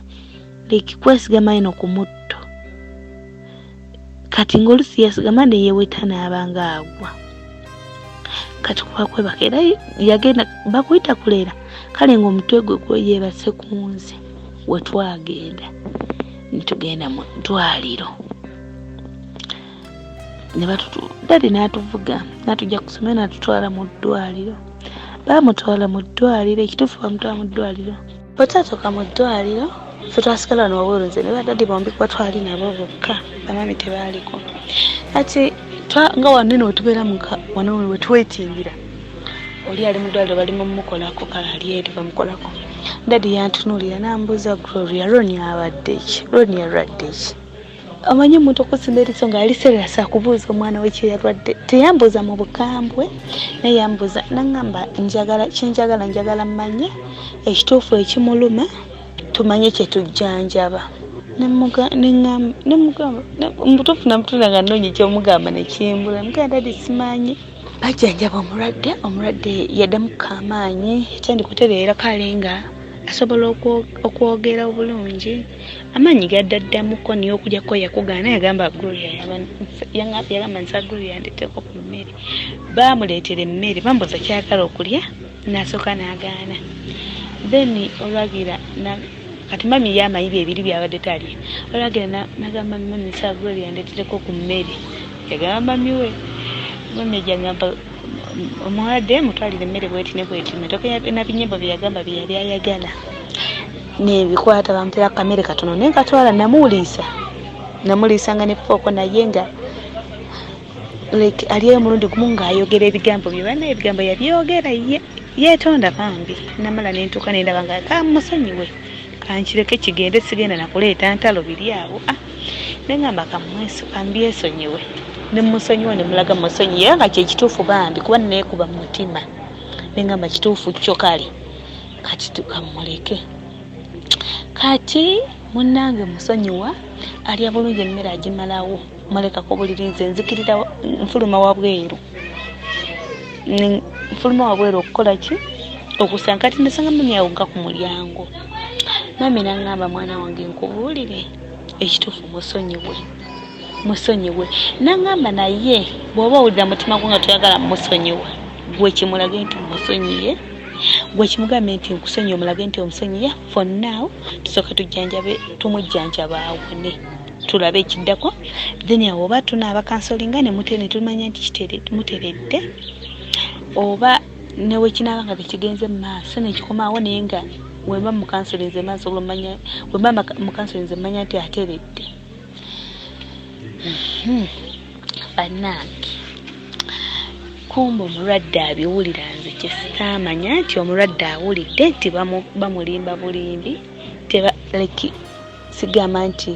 like kwesigama eno ku mutto kati ng'olusi yesigama neyeweta n'aba nga agwa kati kuba kwebaka era yagenda bakuyita kuleera kale ng'omutwe gwe gweyebase ku nze wetwagenda nitugenda mu ddwaliro ne batutu dadi n'atuvuga n'atujja ku ssomero n'atutwala mu ddwaliro baamutwala mu ddwaliro ekituufu bamutwala mu ddwaliro bwe twatuuka mu ddwaliro ffe twasigala wano wabweru nze ne badadi bombi kuba twali nabo bokka bamami tebaaliko kati nga wano eno wetubeera muka wano wetwetingira oli ali mu ddwaliro bali mumukolako kale ali eri bamukolako dadi yantunuulira n'ambuuza Gloria Roni abadde ki Roni yalwadde ki Omanyi omuntu okusimba eriiso nga ali serious akubuuza omwana we kyeyalwadde teyambuuza mu bukambwe naye yambuuza nangamba njagala kyenjagala njagala mmanye ekituufu ekimuluma tumanye kyetujjanjaba nemugamba mubutuufu namutunda nga nnoonya ekyomugamba nekimbula mugamba dadi simanyi bajjanjaba omulwadde omulwadde yaddamu amaanyi yatandika otereera kale nga asobola okwogera obulungi amaanyi gaddaddamuko naye okulyako yakugaana yagamba Gloria yagamba nsa Gloria ndeeteko ku mmere baamuleetera emmere bambuuza kyayagala okulya n'asooka n'agaana then olwagira kati mami ye amanyi byebiri byabadde talya olwagira nagamba mami nsa Gloria ndeetereko ku mmere yagamba mami we mami ajangamba omuwadde mutwalire emmere bweti ne bweti metoke nabinyembo byeyagamba byeyali ayagala nebikwata bamutera kamere katono naye nkatwala namuwuliisa namuliisanga ne fooko naye nga like aliyo omulundi gumu ng'ayogera ebigambo bye bana ebigambo yabyogera ye yeetonda bambi namala nentuuka nendaba nga kamusonyiwe kankireke kigende sigenda nakuleeta ntalo biri awo ah nengamba kambyesonyiwe nemusonyiwa nemulaga musonyiwe era nga kyekituufu bambi kuba neekuba mu mutima nengamba kituufu kyo kale kati tukamuleke kati munnange musonyiwa alya bulungi emmere agimalawo mulekako buliri nze nzikirira nfuluma wabweru nfuluma wabweru okukola ki okusanga kati nasanga mami awo nga ku mulyango mami nangamba mwana wange nkubuulire ekituufu musonyiwe musonyiwe nangamba naye bw'oba owulira mutima gwo nga toyagala musonyiwa gwe kimulage nti musonyiye gwe kimugambe nti nkusonyiye omulage nti omusonyiye for now tusooke tujjanjabe tumujjanjaba awone tulabe ekiddako then awo oba tunaaba kansolinga ne tumanya nti muteredde oba newekinaaba nga tekigenze mu maaso nekikomaawo naye nga wemba mukansolinze maaso manya wemba mukansolinze manya nti ateredde. Bannange kumbe omulwadde abiwulira nze kyesitaamanya nti omulwadde awulidde nti bamulimba bulimbi teba like sigamba nti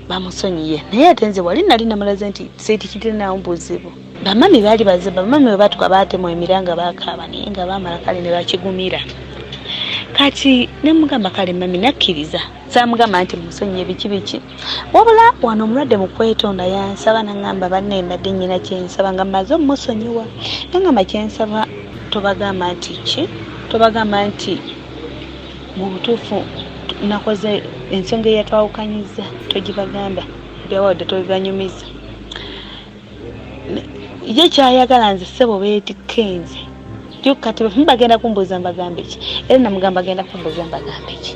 bamusonyiye naye ate nze wali nali namulaze nti seetikirinawo buzibu bamami baali bazibu bamami bwe batuka baatemwa emiranga bakaaba naye nga baamala kale ne bakigumira kati nemugamba kale mami nakkiriza saamugamba nti musonyiye biki biki wabula wano omulwadde mu kwetonda yansaba naŋŋamba banne mbadde nnyina kyensaba nga mmaze omusonyiwa naŋŋamba kyensaba tobagamba nti ki tobagamba nti mu butuufu nakoze ensonga eyatwawukanyiza togibagamba byawadde tobibanyumiza. Ye kyayagala nze ssebo beetikke nze. Kati bagenda kumbuuza mbagambe ki? Era namugamba agenda kumbuuza mbagambe ki?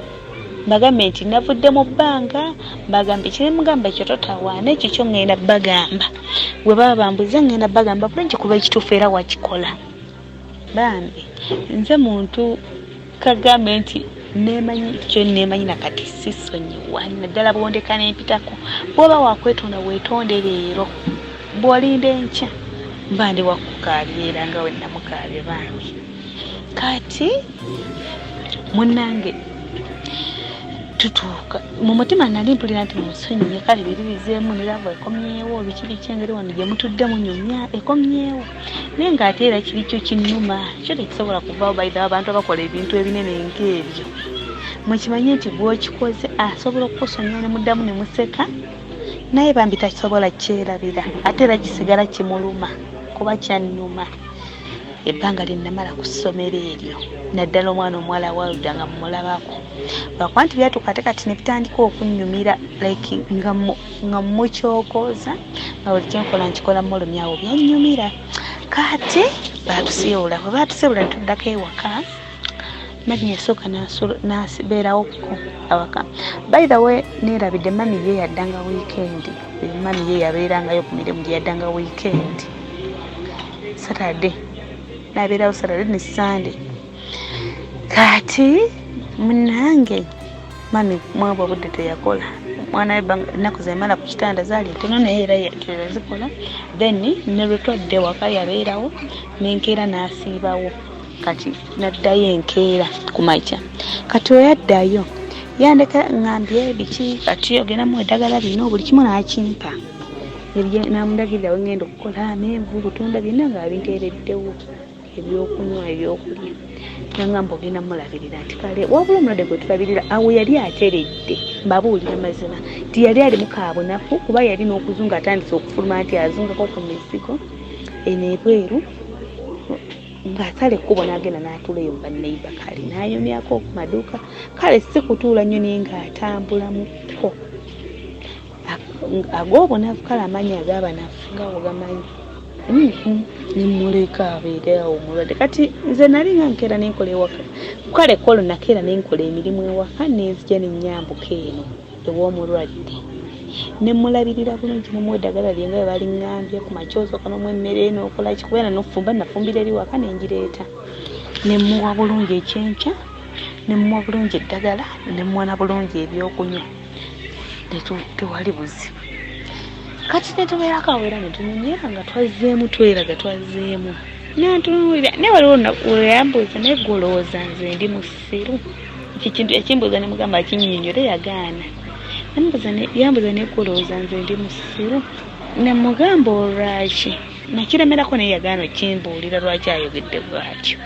Mbagambe nti navudde mu bbanga, mbagambe ki? Ne mugamba ekyo totawaana, ekyo kyo ŋŋenda bagamba. Bwe baba bambuuza ŋŋenda bagamba bulungi kuba ekituufu era wakikola. Bambi nze muntu kagambe nti neemanyi kyo neemanyi na kati sisonyiwa, naddala bw'ondeka ne mpitako. Bw'oba wakwetonda weetonde leero, bw'olinda enkya mba ndi wakukaabya era nga bwe namukaabya bambi. Kati munnange tutuuka mu mutima nali mpulira nti munsonyiye, kale biri bizeemu ne laavu ekomyewo, biki biki engeri wano gye mutudde munyumya ekomyewo, naye ng'ate era kiri kyo kinnuma, kyo tekisobola kuvaawo. By the way, abantu abakola ebintu ebinene ng'ebyo mukimanye nti gw'okikoze asobola okukusonyiwa ne muddamu ne museka, naye bambi tasobola kyerabira, ate era kisigala kimuluma kuba kyannuma ebbanga lye namala ku ssomero eryo, naddala omwana omuwala Walda nga mmulabako, lwakuba nti byatuuka ate kati ne bitandika okunnyumira like nga mukyokooza nga buli kyenkola nkikola mulumya, awo byannyumira. Kati baatusiibula, bwe baatusiibula ne tuddako ewaka. Mami yasooka n'abeerawokko awaka. By the way, neerabidde, mami ye yaddanga weekend. Mami ye yabeerangayo ku mirimu gye, yaddanga weekend, Saturday n'abeerawo, Saturday ne Sunday. Kati munnange mami mwabwe obudde teyakola, omwana we ennaku zemala ku kitanda zaali ntono, naye era teyazikola. Then ne lwe twadda ewaka yabeerawo n'enkeera n'asiibawo, kati n'addayo enkeera ku makya. Kati oyo addayo yandeka ŋŋambye biki, kati ogendamu eddagala lino, buli kimu n'akimpa, n'amundagirira we ŋŋenda okukola, amenvu, butunda, byonna nga abinteereddewo, ebyokunywa, ebyokulya. Nangamba ogenda mulabirira, nti kale. Wabula omulwadde gwe tulabirira awo yali ateredde, mbabuulira mazima nti yali ali mu kaabunafu, kuba yali n'okuzunga atandise okufuluma, nti azungako ku mizigo eno ebweru ng'asala ekkubo n'agenda n'atuula eyo mu banneiba, kale n'ayumyako ku maduuka, kale si kutuula nnyo naye ng'atambulamuko ag'obunafu, kale amaanyi ag'abanafu nga bwegamanyi. Nemuleka abeere awo omulwadde. Kati nze nali nga nkeera nenkola ewaka, kale kolo nakeera nenkola emirimu ewaka, nenzija nenyambuka eno ew'omulwadde nemulabirira bulungi, nemuwa eddagala lye nga bwe baliŋŋambye. Ku makya osooka n'omuwa emmere n'okola ki, kubeera nofumba, nafumbira eri waka nengireeta, nemuwa bulungi ekyenkya, nemuwa bulungi eddagala, nemuwa na bulungi ebyokunywa, tewali buzibu. Kati netubeerako awo era netunyumya nga twazzeemu tweraga twazzeemu, nantunuulira, naye waliwo weyambuuza, naye gwe olowooza nze ndi musiru? Ekyo kintu yakimbuuza, nemugamba akinnyonnyole, yagaana. Yambuuza, naye gwe olowooza nze ndi musiru? Nemugamba olwaki nakiremerako, naye yagaana okimbuulira lwaki ayogedde bw'atyo.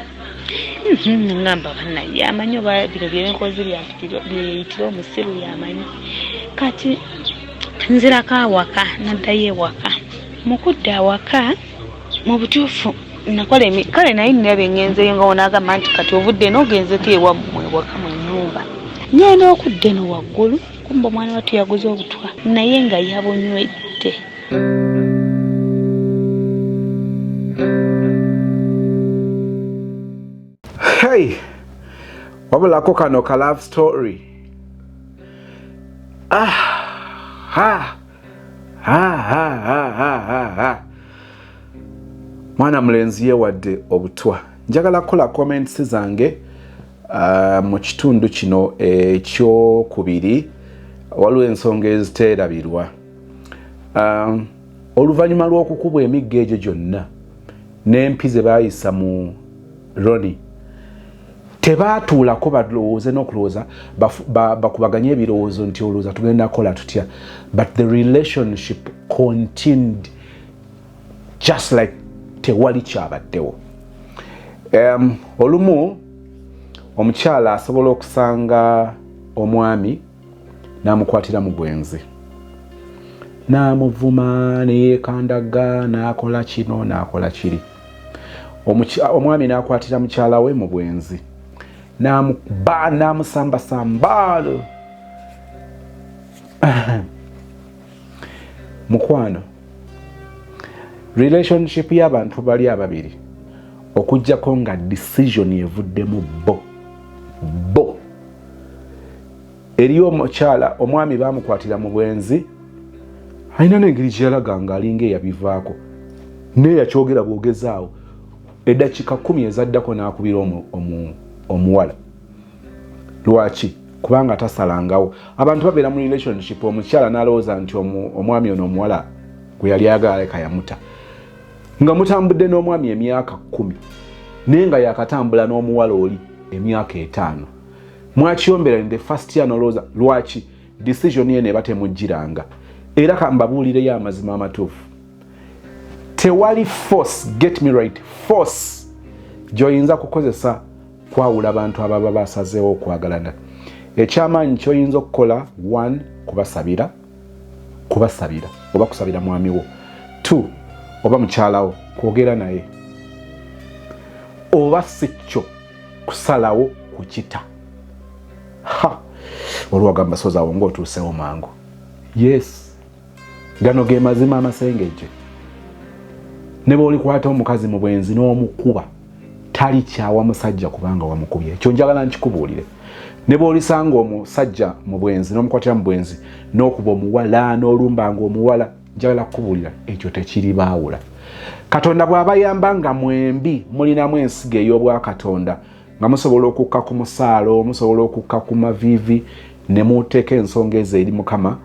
Ngamba bannaye yamanyi oba bino byenkozi byeyitira omusiru, yamanyi. Kati nzirako awaka, naddayo ewaka. Mu kudda awaka, mu butuufu nakola kale naye nina bye ŋŋenzeeyo nga wonaagamba nti kati ovudde eno ogenzeko ewammwe ewaka mu nnyumba. Ngenda okudda eno waggulu, kumba omwana wattu yaguze obutwa naye nga yabunywedde. Hey, wabulako kano ka love story. Ah, ha ha ha ha ha ha ha. Mwana mulenzi yewadde obutwa. Njagala kukola comments zange mu kitundu kino ekyokubiri. Waliwo ensonga eziteerabirwa. Oluvannyuma lw'okukubwa emiggo egyo gyonna n'empi ze baayisa mu Roni, tebaatuulako balowooze n'okulowooza, bakubaganye ebirowoozo nti olowooza tugenda kukola tutya, but the relationship continued just like tewali kyabaddewo. Olumu omukyala asobola okusanga omwami n'amukwatira mu bwenzi, n'amuvuma, neyeekandaga, n'akola kino n'akola kiri. Omwami n'akwatira mukyala we mu bwenzi, n'amukuba, n'amusambasamba. Mukwano, Relationship y'abantu bali ababiri, okuggyako nga decision evuddemu bo bo. Eriyo omukyala, omwami bamukwatira mu bwenzi, alina n'engeri gyeyalaga nga alinga eyabivaako, naye yakyogera bwogezaawo eddakiika 10 ezaddako n'akubira omuwala. Lwaki? Kubanga tasalangawo. Abantu babeera mu relationship, omukyala n'alowooza nti omwami ono omuwala gwe yali ayagala leka yamuta, nga mutambudde n'omwami emyaka 10, naye nga yakatambula n'omuwala oli emyaka 5. Mwakiyombera in the first year, nolowooza lwaki decision yeno eba temugiranga. Era kambabuulireyo amazima amatuufu, tewali force, get me right, force gy'oyinza kukozesa kwawula bantu ababa basazeewo okwagalana. Ekyamaanyi kyoyinza okukola, one, kubasabira, kubasabira oba kusabira mwami wo, two, oba mukyalawo, kwogera naye, oba si kyo kusalawo kukita. Ha, olwagamba sozawo ngaotuusewo mangu. Yes, gano ge mazima amasengejje. Ne bwolikwata omukazi mu bwenzi n'omukuba, talikyawa musajja kubanga wamukubye. Ekyo njagala nkikubuulire. Ne bw'olisanga omusajja mu bwenzi n'omukwatira mu bwenzi n'okuba omuwala n'olumbanga omuwala, njagala kukubuulira, ekyo tekiribaawula. Katonda bw'abayamba nga mwembi mulinamu ensigo ey'obwakatonda, nga musobola okukka ku musaalo, musobola okukka ku maviivi ne muteeka ensonga ezo eri Mukama,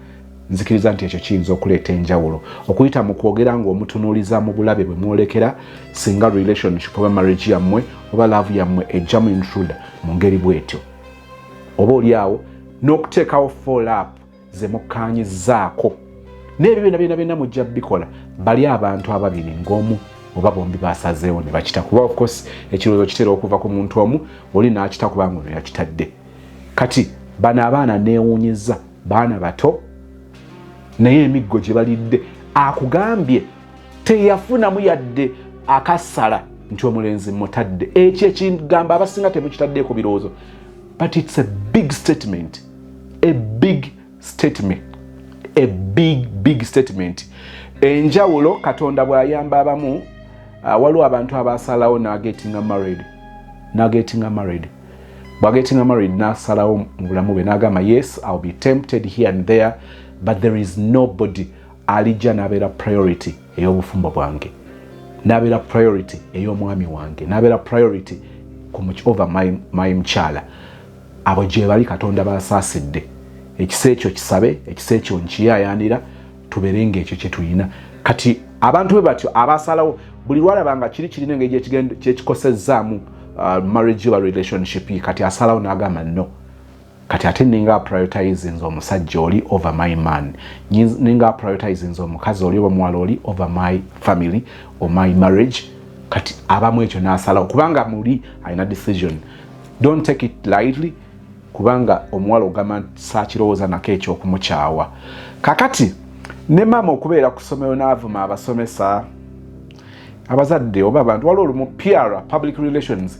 nzikiriza nti ekyo kiyinza okuleeta enjawulo okuyita mu kwogera ng'omutunuuliza mu bulabe bwe mwolekera singa relationship oba marriage yammwe oba love yammwe ejjamu intruder mu ngeri bw'etyo, oba oli awo n'okuteekawo follow up ze mukkaanyizzaako. N'ebyo byonna byonna byonna mujja bikola bali abantu ababiri ng'omu oba bombi basazeewo ne bakita, kuba of course ekirowoozo kitera okuva ku muntu omu, oli n'akita kubanga ono yakitadde. Kati bano abaana neewuunyiza, baana bato, naye emiggo gye balidde. Akugambye teyafunamu yadde akasala nti omulenzi mutadde. Ekyo ekigambo abasinga temukitaddeeko birowoozo, but it's a big statement, a big statement, a big big statement. Enjawulo Katonda bw'ayamba abamu, waliwo abantu abasalawo n'agettinga married, n'agettinga married. Bw'agettinga married, n'asalawo mu bulamu bwe n'agamba, "Yes, I'll be tempted here and there, but there is nobody alijja n'abeera priority ey'obufumbo bwange, n'abeera priority ey'omwami wange, n'abeera priority over my mukyala." Abo gye bali, Katonda basaasidde. Ekisa ekyo kisabe, ekisa ekyo nkiyaayaanira, tubeere ngaekyo kye tulina. Kati abantu bwe batyo abasalawo, buli lwalaba nga kiri kirina engeri gyekikosezzaamu marriage oba relationship, kati asalawo n'agamba, "No, kati ate ninga prioritizinze omusajja oli over my man, ninga prioritizinze omukazi oli oba omuwala oli over my family or my marriage." Kati abamu ekyo n'asalawo kubanga muli alina decision. Don't take it lightly, kubanga omuwala ogamba nti saakirowooza nako ekyokumukyawa. Kakati ne maama okubeera ku ssomero n'avuma abasomesa, abazadde oba abantu, waliwo olumu PR, public relations,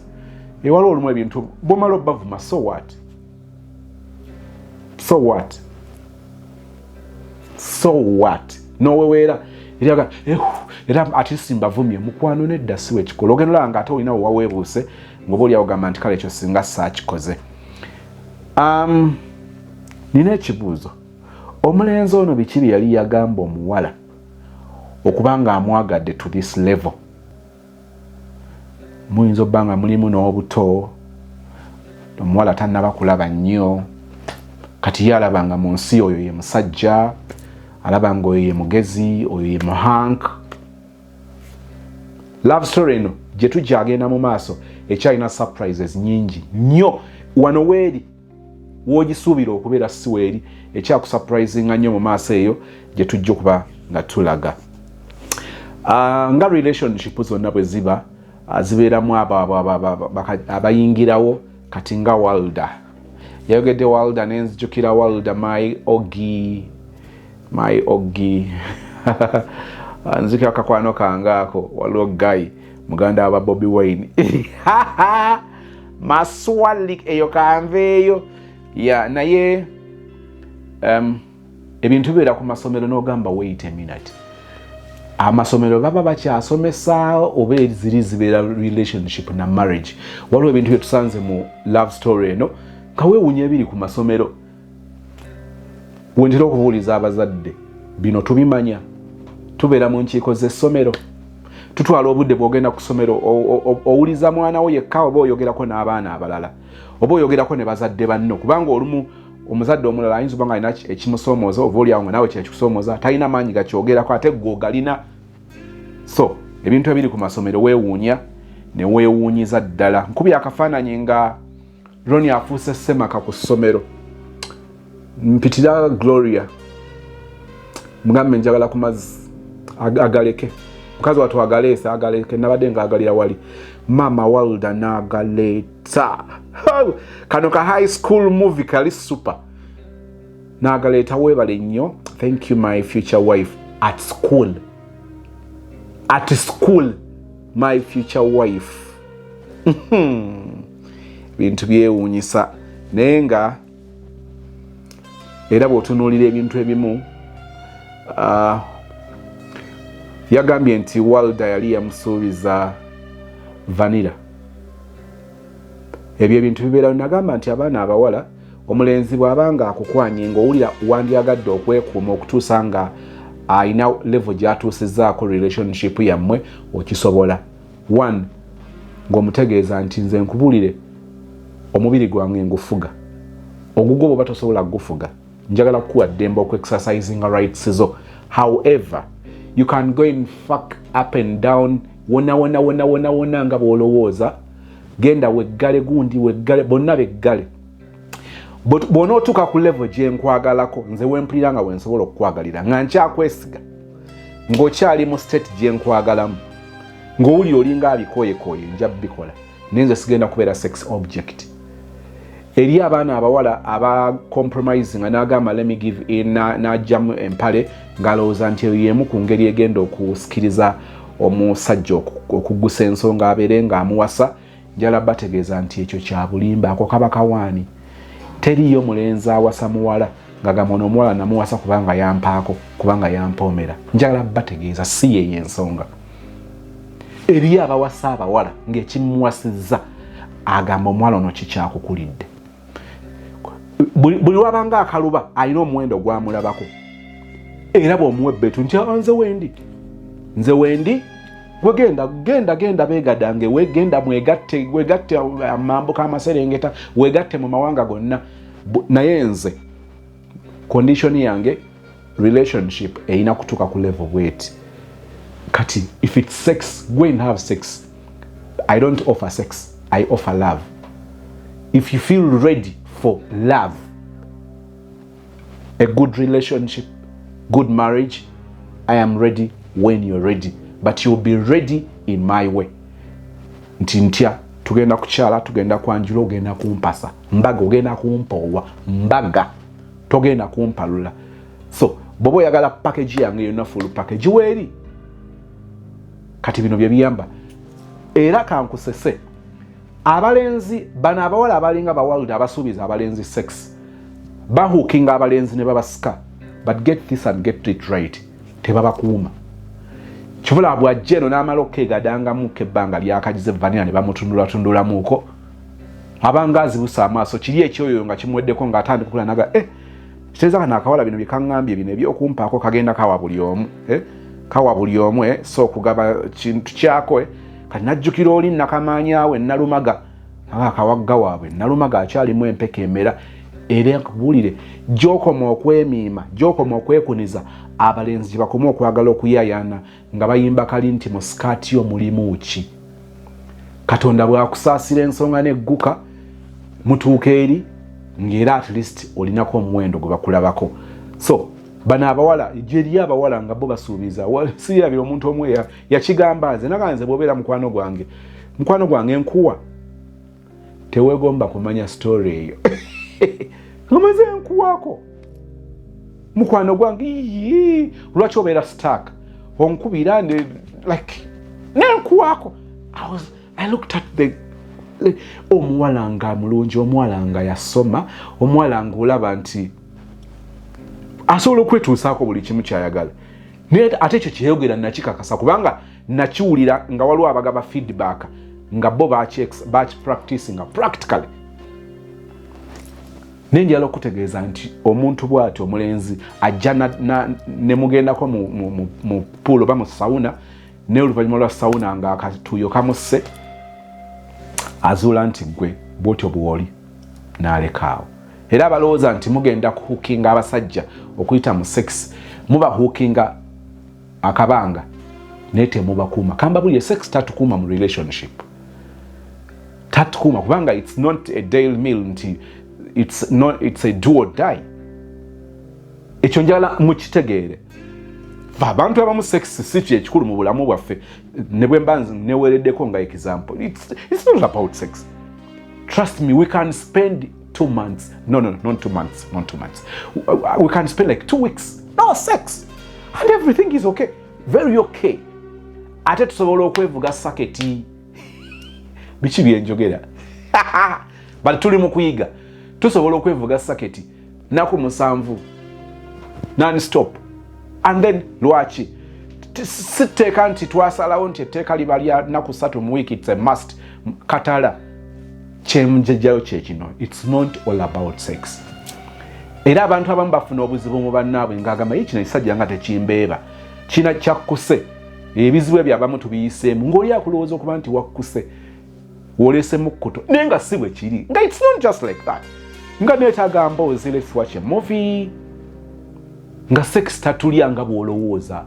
ewaliwo olumu ebintu bwomala obavuma, so what, so what, so what? Noweweera eryaga era ate simbavumye mukwano. Nedda, si wekikola. Ogenda olaba nga ate olina wewaweebuuse ngaoba oliawo ogamba nti kale ekyo singa saakikoze. Nina ekibuuzo: omulenzi ono biki bye yali yagamba omuwala okuba nga amwagadde to this level? Muyinza obba nga mulimu n'obuto, omuwala tannaba kulaba nnyo. Kati ye alaba nga mu nsi oyo ye musajja, alaba nga oyo ye mugezi, oyo ye muhank. Love story eno gye tujja agenda mu maaso ekyalina surprises nyingi nnyo. Wano weeri wogisuubira okubeera si weeri, ekyakusurprisinga nnyo mu maaso eyo gye tujja okuba nga tulaga. Nga relationship zonna bwe ziba, zibeeramu abo abayingirawo. Kati nga Walda yayogedde, Walda nenzijukira Walda, my ogi, my ogi. Nzijukira kakwano kange ako, waliwo guy muganda wa Bobi Wine maswali eyo kanveeyo ya naye. Ebintu bibeera ku masomero n'ogamba, "Wait a minute." Amasomero baba bakyasomesa oba ziri zibeera relationship na marriage? Waliwo ebintu byetusanze mu love story eno nga weewuunya ebiri ku masomero. Wentera okubuuliza abazadde, bino tubimanya, tubeera mu nkiiko z'essomero, tutwala obudde. Bw'ogenda ku ssomero, owuliza mwana wo yekka oba oyogerako n'abaana abalala oba oyogerako ne bazadde banno? Kubanga olumu omuzadde omulala ayinza oba nga alina ekimusoomooza, oba oliawo nga naawe kyekikusomooza, talina maanyi gakyogerako, ate gwe ogalina. So ebintu ebiri ku masomero weewuunya ne weewuunyiza ddala. Nkubye akafaananyi nga Roni afuuse ssemaka ku ssomero. Mpitira Gloria, mugambe njagala ku mazzi, agaleke. Mukazi watu agaleese, agaleke, nabadde ngaagalira wali. Maama Walda n'agaleeta. Kano ka high school movie kali super. N'agaleeta, "Weebale nnyo, thank you, my future wife." At school, at school, my future wife. Bintu byewuunyisa, naye nga era bw'otunuulira ebintu ebimu, yagambye nti Walda yali yamusuubiza vanilla. Ebyo ebintu bibeerawo. Nagamba nti abaana abawala, omulenzi bw'aba nga akukwanye ng'owulira wandyagadde okwekuuma okutuusa nga alina level gy'atuusizaako relationship yammwe, okisobola. One, ng'omutegeeza nti nze nkubulire, omubiri gwange ngufuga, ogugwo bwoba tosobola kugufuga, njagala kukuwa ddembe okuexercisinga rights zo. However, you can go and fuck up and down wona wona wona wona wona nga bw'olowooza. Genda weggale gundi, weggale bonna, beggale. Bw'onootuuka ku level gyenkwagalako nze, wempulira nga wensobola okukwagalira, nga nkyakwesiga, ng'okyali mu state gyenkwagalamu, ng'owulira olinga abikooyekooye, nja bikola, naye nze sigenda kubeera sex object. Eri abaana abawala aba compromising nga n'agamba, "Let me give in," n'ajjamu empale ng'alowooza nti eyo y'emu ku ngeri egenda okusikiriza omusajja okugusa ensonga abeere ng'amuwasa, njala bategeeza nti ekyo kya bulimba, ako kaba kawaani. Teriiyo mulenzi awasa muwala ng'agamba, "Ono omuwala namuwasa kubanga yampaako, kubanga yampoomera." Njagala bategeeza si yeyo ensonga. Eriyo abawasa abawala ng'ekimuwasizza agamba, "Omuwala ono kikyakukulidde." Buli lwabanga akaluba alina omuwendo gwamulabako, era bw'omuwa ebbeetu nti, "Ah, nze wendi, nze wendi, gwe genda, genda, genda beegadange, we genda mwegatte, wegatte amambuka amaserengeta, wegatte mu mawanga gonna. Naye nze condition yange, relationship erina kutuuka ku level bweti. Kati if it's sex, go and have sex. I don't offer sex, I offer love. If you feel ready for love, a good relationship, good marriage, I am ready when you're ready, but you'll be ready in my way." Nti ntya tugenda kukyala, tugenda kwanjula, ogenda kumpasa mbaga, ogenda kumpoowa mbaga, togenda kumpalula. So bw'oba oyagala package yange yonna, full package weeri. Kati bino bye biyamba. Era kankusese, abalenzi bano abawala abalinga bawalda abasuubiza abalenzi sex, bahookinga abalenzi ne babasika. But get this and get it right, tebabakuuma. Kibula bwajja eno n'amala okukeegadangamuko ebbanga lyakagize vanilla ne bamutundulatundulamuuko, abanga azibusa amaaso kiri ekyoyo nga kimuweddeko, ng'atandika okula naga, eh, kitegeeza kano akawala bino byekaŋŋambye, bino ebyokumpaako kagenda kawa buli omu, eh? Kawa buli omu, eh? So okugaba kintu kyako, eh? Kati najjukira oli nakamaanyi awe Nalumaga, aba akawagga waabwe Nalumaga akyalimu empeka emera. Era nkubuulire, gy'okoma okwemiima, gy'okoma okwekuniza, abalenzi gye bakoma okwagala okuyayaana nga bayimba kali nti mu sikaati yo mulimu ki. Katonda bw'akusaasira ensonga n'egguka, mutuuka eri ng'era at least olinako omuwendo gwe bakulabako. So bano abawala, gyeri abawala nga bo basuubiza. Sirabira omuntu omu yakigamba nze naga, "Nze bw'obeera mukwano gwange, mukwano gwange nkuwa, teweegomba kumanya story eyo, ngomaze nkuwaako mukwano gwange. Ii, lwaki obeera stuck onkubira like nenkuwaako?" I looked at the omuwala nga mulungi, omuwala nga yasoma, omuwala nga olaba nti asobola okwetuusaako buli kimu kyayagala. Naye ate ekyo kyeyogera nakikakasa, kubanga nakiwulira nga waliwo abagaba feedback nga bo bakipracticinga practically. Naye njagala okutegeeza nti omuntu bw'ati, omulenzi ajja ne mugendako mu pool oba mu sauna, naye oluvannyuma lwa sauna nga akatuuyo kamusse, azuula nti gwe bwotyo bw'oli, n'alekaawo. Era abalowooza nti mugenda kuhookinga abasajja okuyita mu sex, mubahookinga akabanga naye temubakuuma. Kambabulye, sex tatukuuma mu relationship, tatukuuma, kubanga it's not a daily meal nti it's, not, it's a do or die. Ekyo njagala mukitegeere. Abantu abamu sex si kyekikulu mu bulamu bwaffe, ne bwe mba neweereddeko nga example, it's not about sex. Trust me, we can spend 2 months, no, not 2 months, not 2 months, we can spend like 2 weeks no sex and everything is okay, very okay. Ate tusobola okwevuga saketi. Biki byenjogera? But tuli mu kuyiga. Tusobola okwevuga saketi naku 7 non-stop. And then lwaki si tteeka nti twasalawo nti etteeka liba lya naku 3 mu week? It's a must. Katala kyenjejjayo kyekino, it's not all about sex. Era abantu abamu bafuna obuzibu mu bannaabwe ng'agamba, ye kino ekisajja nga tekimbeeba, kina kyakkuse. Ebizibu ebyo abamu tubiyiseemu, ng'oli akulowooza okuba nti wakkuse, wolese mukkuto, naye nga si bwe kiri, nga it's not just like that, nga neetaaga mboozi, let's watch a movie, nga sex tatulya nga bw'olowooza.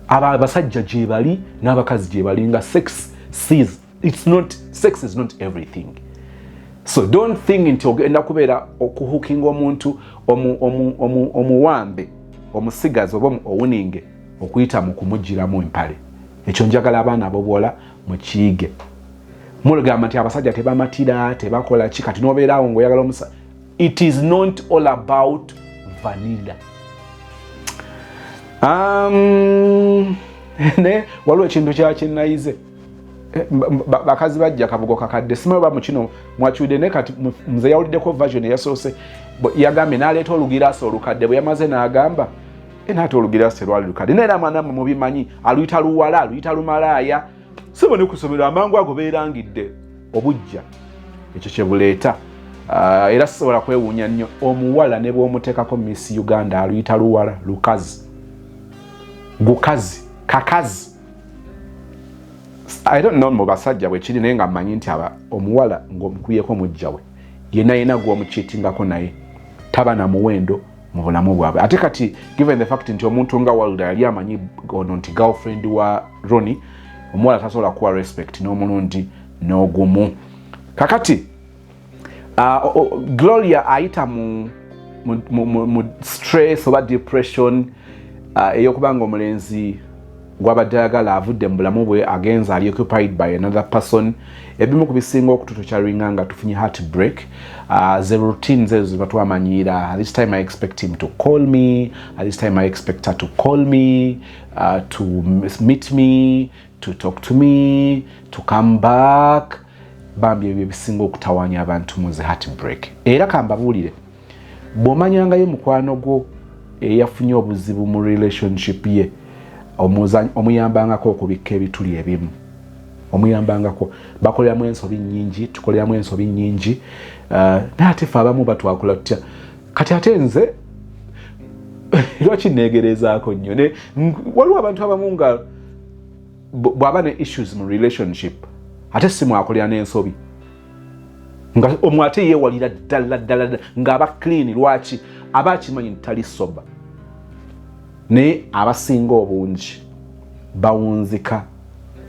Aba abasajja gye bali n'abakazi gye bali nga sex sees it's not, sex is not everything. So don't think nti ogenda kubeera okuhookinga omuntu omuwambe, omusigazi oba owuninge okuyita mu kumugiramu empale. Ekyo njagala abaana abobuwala mukiyige. Mulugamba nti abasajja tebamatira, tebakola ki, kati nobeeraawo ngaoyagala omusa. It is not all about vanilla. Ne waliwo ekintu kyakyenayize. Bakazi bajja kabugo kakadde, simanyi oba mukino mwakiwulidde, naye kati nze yawuliddeko version eyasoose. Yagambye n'aleeta olugiraasi olukadde, bwe yamaze n'agamba, "E, naate olugiraasi terwali lukadde." Naye era mwana mmwe mubimanyi, aluyita luwala, aluyita lumalaaya. Sibo ne kusomero amangu ago beerangidde obujja ekyo kye buleeta. Era sisobola kwewuunya nnyo omuwala ne bw'omuteekako Miss Uganda, aluyita luwala, lukazi, gukazi, kakazi. I don't know mu basajja bwe kiri, naye nga mmanyi nti aba omuwala ng'omukubyeko mujja we yenna yenna gw'omukiitingako naye taba na muwendo mu bulamu bwabwe. Ate kati given the fact nti omuntu nga Walda yali amanyi ono nti girlfriend wa Ronnie, omuwala tasobola kuwa respect n'omulundi n'ogumu. Kakati Gloria ayita mu stress oba depression ey'okuba nga omulenzi gwabadde ayagala avudde mu bulamu bwe, agenza ali occupied by another person. Ebimu ku bisinga okututorturinga nga tufunye heart break, the routines ezo ziba twamanyiira. At this time I expect him to call me, at this time I expect her to call me, to meet me, to talk to me, to come back. Bambi, ebyo ebisinga okutawaanya abantu mu zi heart break. Era kambabuulire, bw'omanyangayo mukwano gwo eyafunye obuzibu mu relationship ye, omuyambangako okubikka ebituli ebimu, omuyambangako. Bakoleramu ensobi nnyingi, tukoleramu ensobi nnyingi. Naye ate fe abamu batwakola tutya? Kati ate nze lwaki neegerezaako nnyo? Waliwo abantu abamu nga bw'aba ne issues mu relationship, ate si mwakolera n'ensobi, nga omwe ate yeewalira ddala ddala ddala, ng'aba clean. Lwaki? Aba akimanyi nti tali sober. Naye abasinga obungi bawunzika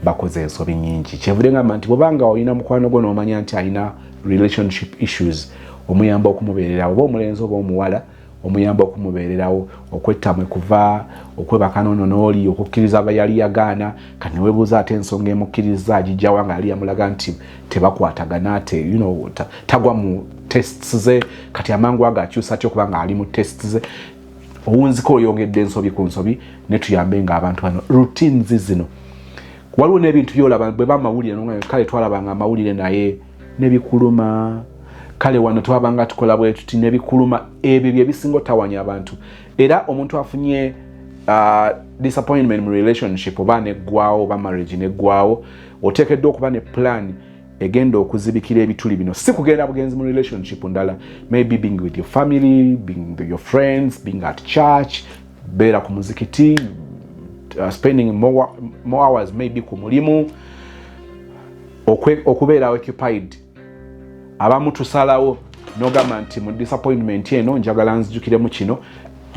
bakoze ensobi nyingi. Kyenvudde ngamba nti bwobanga olina mukwano gwo n'omanya nti alina relationship issues, omuyamba okumubeererawo, oba omulenzi oba omuwala, omuyamba okumubeererawo. Okwettamwe kuva okwebaka noono n'oli okukkiriza aba yali yagaana, kati neweebuuza ate ensonga emukkiriza agijjawa nga yali yamulaga nti tebakwatagana, te tagwa mu tastes ze. Kati amangu ago akyusa atya okuba nga ali mu tastes ze? Owunzika oyongedde ensobi ku nsobi. Ne tuyambe nga abantu bano routines zino. Waliwo n'ebintu byolaba bwe bamawulire, kale twalabanga amawulire naye nebikuluma. Kale wano twabanga tukola bwe tuti nebikuluma. Ebyo bye bisinga otawanya abantu. Era omuntu afunye disappointment mu relationship oba neggwawo oba marriage neggwawo, oteekeddwa okuba ne plan egenda okuzibikira ebituli bino. Si kugenda bugenzi mu relationship ndala, maybe being with your family, being with your friends, being at church, beera ku muzikiti, spending more hours maybe ku mulimu, okubeera occupied. Abamu tusalawo nogamba nti mu disappointment eno njagala nzijukiremu kino.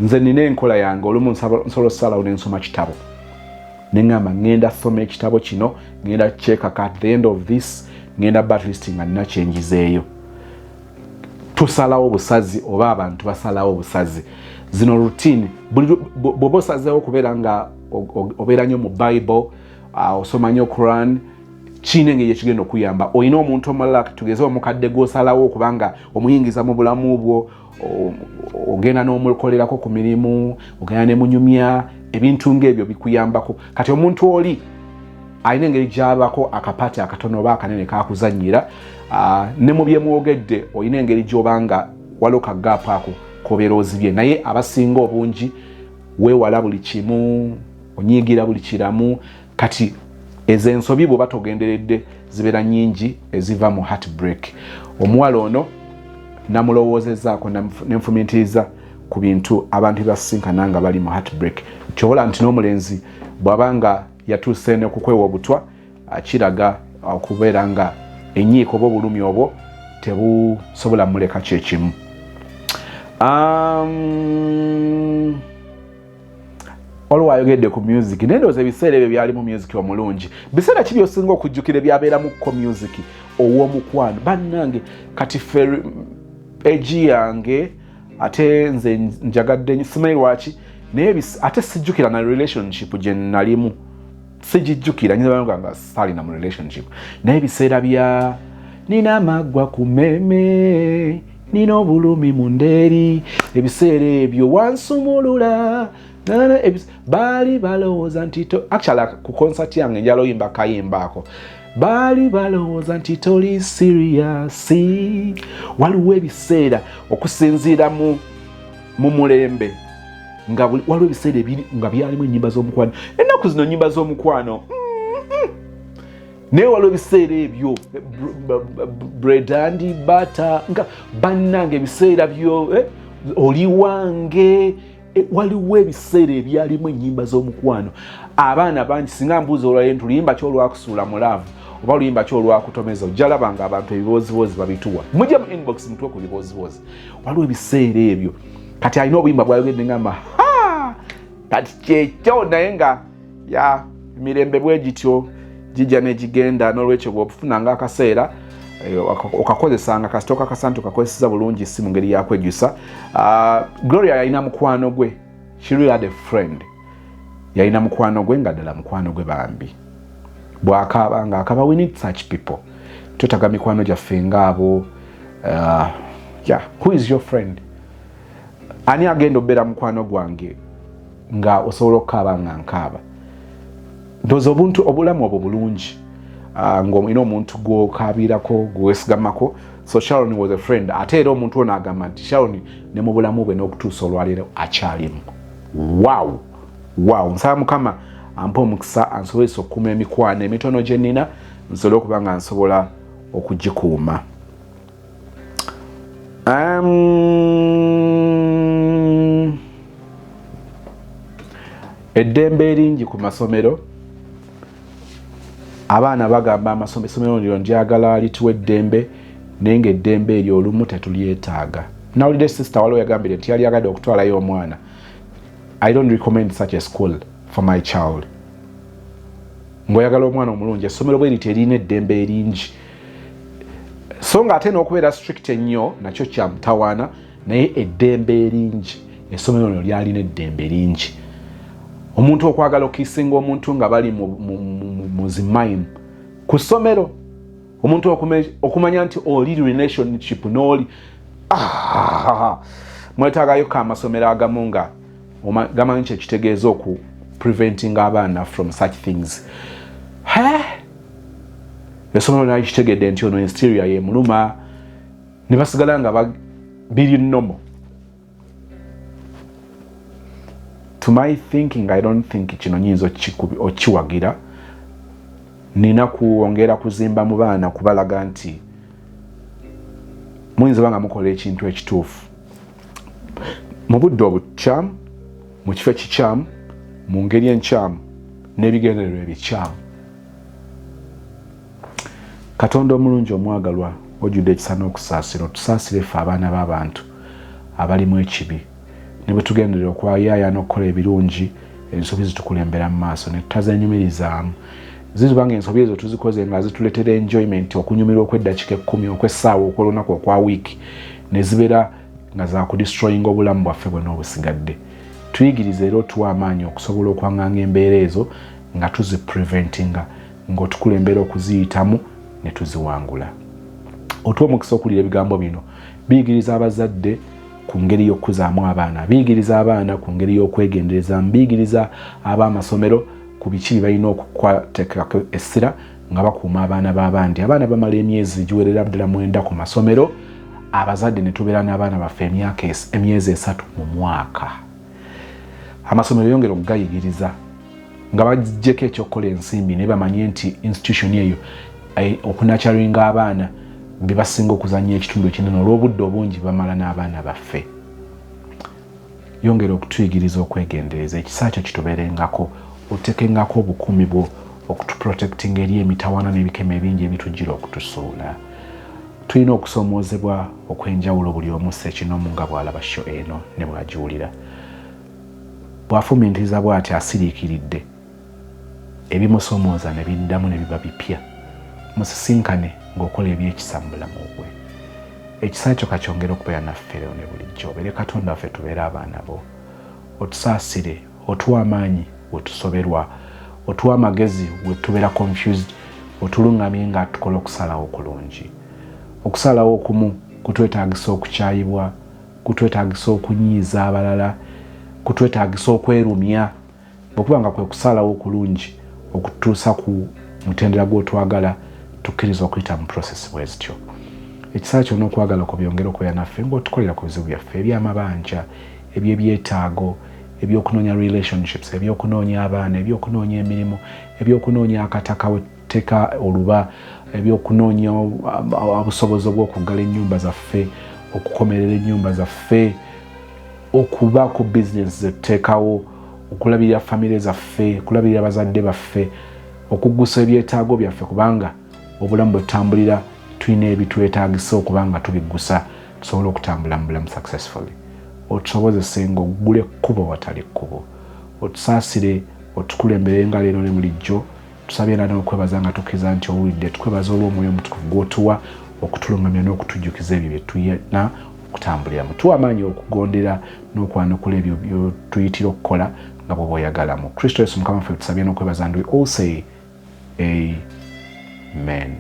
Nze nina enkola yange. Olumu nsobola osalawo nensoma kitabo, neŋŋamba ŋŋenda soma ekitabo kino, ŋŋenda kyekaka, at the end of this ŋŋenda at least nga nina kyenjizeeyo. Tusalawo obusazi oba abantu basalawo obusazi. Zino routine, bw'oba osazeewo okubeera nga obeera nnyo mu Bible, osoma nnyo Quran, kiina engeri ekigenda okuyamba. Olina omuntu omulala, tugeze omukadde gw'osalawo okubanga omuyingiza mu bulamu bwo, ogenda n'omukolerako ku mirimu, ogenda nemunyumya, ebintu ng'ebyo bikuyambako. Kati omuntu oli alina engeri gyabako akapati akatono oba akanene kakuzanyira, ne mu byemwogedde olina engeri gy'obanga waliwo ka gap ako kobeera ozibye. Naye abasinga obungi weewala buli kimu, onyiigira buli kiramu. Kati ezo ensobi bw'oba togenderedde zibeera nnyingi eziva mu heartbreak. Omuwala ono namulowoozezaako nenfumintiriza ku bintu abantu bebasisinkana nga bali mu heartbreak. Kyobola nti n'omulenzi bw'aba nga yatuuse nekukwewa obutwa, kiraga okubeera nga enyiiko oba obulumi obwo tebusobola muleka kyekimu. Waliwo ayogedde ku music, naye ndowooza ebiseera ebyo byalimu music omulungi. Biseera ki byosinga okujjukira ebyabeeramuko music ow'omukwano? Bannange, kati ffe egi yange, ate nze njagadde, simanyi lwaki, naye ate sijjukira na relationship gye nalimu, sigijjukira. Nyinza banga nga saalina mu relationship, naye ebiseera bya nina amaggwa ku mmeeme, nina obulumi mu ndeeri, ebiseera ebyo wansumulula, baali balowooza nti actually ku concert yange njala oyimba kayimba ako, baali balowooza nti toli serious. Waliwo ebiseera okusinziira mu mulembe nga waliwo ebiseera ebiri nga byalimu ennyimba z'omukwano. Ennaku zino ennyimba z'omukwano, naye waliwo ebiseera ebyo bread and butter, nga bannange ebiseera byo, oli wange. Waliwo ebiseera ebyalimu ennyimba z'omukwano. Abaana bangi singa mbuuza olwaliro nti luyimba ki olwakusuula mu love oba luyimba ki olwakutomeza, ojja laba nga abantu ebiboozibozi babituwa. Mujje mu inbox mutuwe ku biboozibozi. Waliwo ebiseera ebyo. Kati alina obuyimba bwayogedde ngamba, ha, kati kyekyo. Naye nga ya emirembe bwe gityo gijja negigenda. N'olwekyo bw'ofunanga akaseera, okakozesanga, kasita okakasa nti okakozeseza bulungi, si mu ngeri yakwejjusa. Gloria yalina mukwano gwe. She really had a friend. Yalina mukwano gwe nga ddala mukwano gwe bambi, bwakaaba nga akaba. We need such people. Twetaaga mikwano gyaffe ngaabo. Yeah, who is your friend? Ani agenda obeera mukwano gwange nga osobola okukaaba nga nkaaba? Ndowooza obuntu obulamu obwo bulungi, ng'olina omuntu gw'okaabirako, gwewesigamako. So Sharon was a friend. Ate era omuntu ono agamba nti Sharon ne mu bulamu bwe n'okutuusa olwaleero akyalimu. Wow, nsaba Mukama ampe omukisa ansobozesa okukuuma emikwano emitono gye nnina, nsobole okuba nga nsobola okugikuuma. Eddembe eringi ku masomero. Abaana bagamba amasomero, essomero lino njagala lituwa eddembe, naye nga eddembe eryo olumu tetulyetaaga. Nawulidde sister waliwo yagambire nti yali agadde okutwalayo omwana, "I don't recommend such a school for my child." Ng'oyagala omwana omulungi, essomero bwe riti erina eddembe eringi, so nga ate n'okubeera strict ennyo nakyo kyamutawaana, naye eddembe eringi, essomero lino lyalina eddembe lingi. Omuntu okwagala okisinga omuntu nga bali mu zi mime ku ssomero, omuntu okumanya nti oli relationship n'oli, ah, mwetaagayo ko amasomero agamu nga gamanyi kyekitegeeza oku preventing abaana from such things. Essomero nali kitegedde nti ono hysteria yemuluma. Ne basigala nga biri normal. To my thinking, I don't think kino nyinza okiwagira. Nina kuwongera kuzimba mu baana, kubalaga nti muyinza banga mukola ekintu ekituufu mu budde obukyamu, mu kifo ekikyamu, mu ngeri enkyamu, n'ebigendererwa ebikyamu. Katonda omulungi omwagalwa, ojjudde ekisa n'okusaasira, otusaasire ffe abaana b'abantu abalimu ekibi. Ne bwe tugenderera okwayaaya n'okukola ebirungi, ensobi zitukulembera mu maaso ne tutazenyumirizaamu. Zizuba nga ensobi ezo tuzikoze nga zituleetera enjoyment, okunyumirwa okw'eddakiika 10, okw'essaawa, okw'olunaku, okwa wiiki, ne zibeera nga zakudestroyinga obulamu bwaffe bwonna obusigadde. Tuyigirize era otuwa amaanyi okusobola okwanganga embeera ezo nga tuzipreventinga, ng'otukulembera okuziyitamu ne tuziwangula. Otuwa omukisa okuwulira ebigambo bino. Biyigiriza abazadde ku ngeri y'okukuzaamu abaana, biyigiriza abaana ku ngeri y'okwegenderezaamu, biyigiriza ab'amasomero ku biki bye balina okukwateekako essira nga bakuuma abaana b'abandi. Abaana bamala emyezi egiwerera ddala 9 ku masomero, abazadde ne tubeera n'abaana baffe emyezi 3 mu mwaka. Amasomero yongera okugayigiriza nga baggyeko ekyokukola ensimbi, naye bamanye nti institution eyo okunakyaringa abaana be basinga okuzannya ekitundu ekinene olw'obudde obungi bamala n'abaana baffe. Yongera okutuyigiriza okwegendereza, ekisa kyo kitubeerengako, oteekengako obukuumi bwo okutuprotectinga eri emitawaana n'ebikemo ebingi ebitujjira okutusuula. Tulina okusoomoozebwa okw'enjawulo buli omu ssekinoomu nga bw'alaba sho eno ne bw'agiwulira. Bw'afumiitiriza bw'ati asiriikiridde, ebimusoomooza ne biddamu ne biba bipya. Musisinkane ng'okola eby'ekisa mu bulamu bwe. Ekisa kyo kakyongere okubeera naffe leero ne bulijjo. Obeere Katonda waffe, tubeere abaana bo. Otusaasire, otuwe amaanyi we tusoberwa, otuwe amagezi we tubeera confused, otuluŋŋamye nga tukola okusalawo okulungi. Okusalawo okumu kutwetaagisa okukyayibwa, kutwetaagisa okunyiiza abalala, kutwetaagisa okwerumya. Bwekuba nga kwe kusalawo okulungi okutuusa ku mutendera gw'otwagala, tukkiriza okuyita mu process bwe zityo. Ekisa kyo n'okwagala kwo byongere okubeera naffe ng'otukolera ku bizibu byaffe eby'amabanja, eby'ebyetaago, eby'okunoonya relationships, ebyokunoonya abaana, ebyokunoonya emirimu, ebyokunoonya akataka we tuteeka oluba, ebyokunoonya obusobozi obw'okuggala ennyumba zaffe, okukomerera ennyumba zaffe, okuba ku bizinesi zetuteekawo, okulabirira famire zaffe, okulabirira bazadde baffe, okuggusa ebyetaago byaffe, kubanga obulamu bwe tutambulira tulina ebitwetaagisa okuba nga tubiggusa tusobole okutambula mu bulamu successfully. Otusobozese ng'oggula ekkubo watali kkubo. Otusaasire, otukulembere nga leero ne bulijjo. Tusabye era n'okwebaza nga tukkiriza nti owulidde. Tukwebaza olw'omwoyo omutukuvu gw'otuwa okutulungamya n'okutujjukiza ebyo bye tulina okutambuliramu. Tuwa amaanyi okugondera n'okwanukula ebyo by'otuyitira okukola nga bw'oba oyagala. Mu Kristo Yesu Mukama waffe tusabye n'okwebaza, and we all say amen.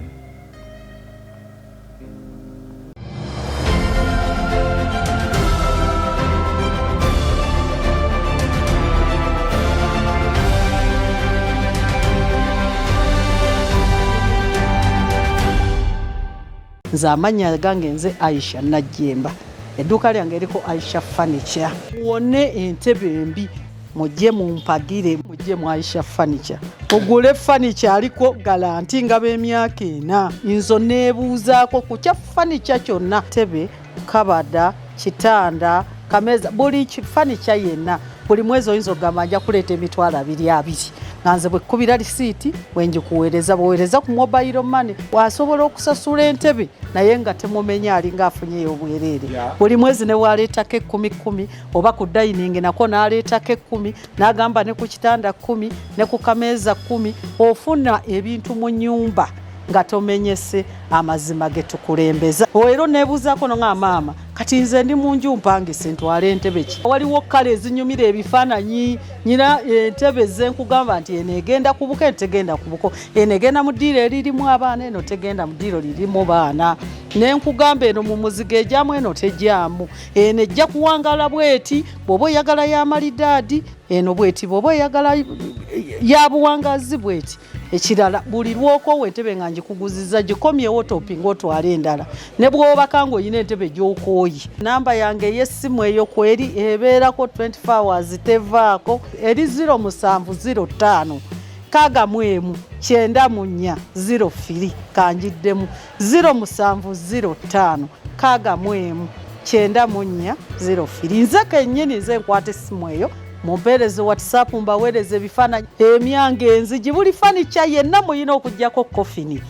Nze amannya gange nze Aisha Najjemba, edduuka lyange eriko Aisha Furniture. Muwone entebe embi, mujje mumpagire, mujje mu Aisha Furniture mugule furniture aliko galanti nga b'emyaka 4. Nzo neebuuzaako ku kya furniture kyonna, tebe, kabada, kitanda, kameeza, buli furniture yenna. Buli mwezi oyinza okugamba nja kuleeta emitwalo 20 nga nze bwe kkubira risiiti bwe ngikuweereza, bweweereza ku mobile money wasobola okusasula entebe, naye nga temumenya, alinga afunyeyo obwereere. Buli mwezi ne waleetako 10 10, oba ku dining nako n'aleetako 10, n'agamba ne ku kitanda 10, ne ku kameeza 10, ofuna ebintu mu nnyumba nga tomenyese. Amazima ge tukulembeza. Era oneebuuzaako no nga maama, kati nze ndi mu nju mpangise, ntwale entebe ki? Waliwo kale ezinyumira ebifaananyi. Nyina entebe zenkugamba nti eno egenda ku buko, eno tegenda ku buko, eno egenda mu ddiiro eririmu abaana, eno tegenda mu ddiiro lirimu baana. Nenkugamba eno mu muzigo ejyamu, eno tejyamu, eno ejja kuwangala bweti bw'oba oyagala ya malidaadi, eno bweti bw'oba oyagala ya buwangazi bweti. Ekirala, buli lwokoowa entebe nga ngikuguziza, gikomyewo topinga otwale endala, ne bw'obaka ng'olina entebe gy'okooye. Namba yange ey'essimu eyo kweri ebeerako 24 hours, tevaako, eri 0705 61 94 03. Kanjiddemu: 0705 61 94 03. Nze kennyini nze nkwata essimu eyo. Mumpeereze WhatsApp, mbaweereza ebifaananyi, emyango, enzigi, buli furniture yenna muyina okugjako coffin.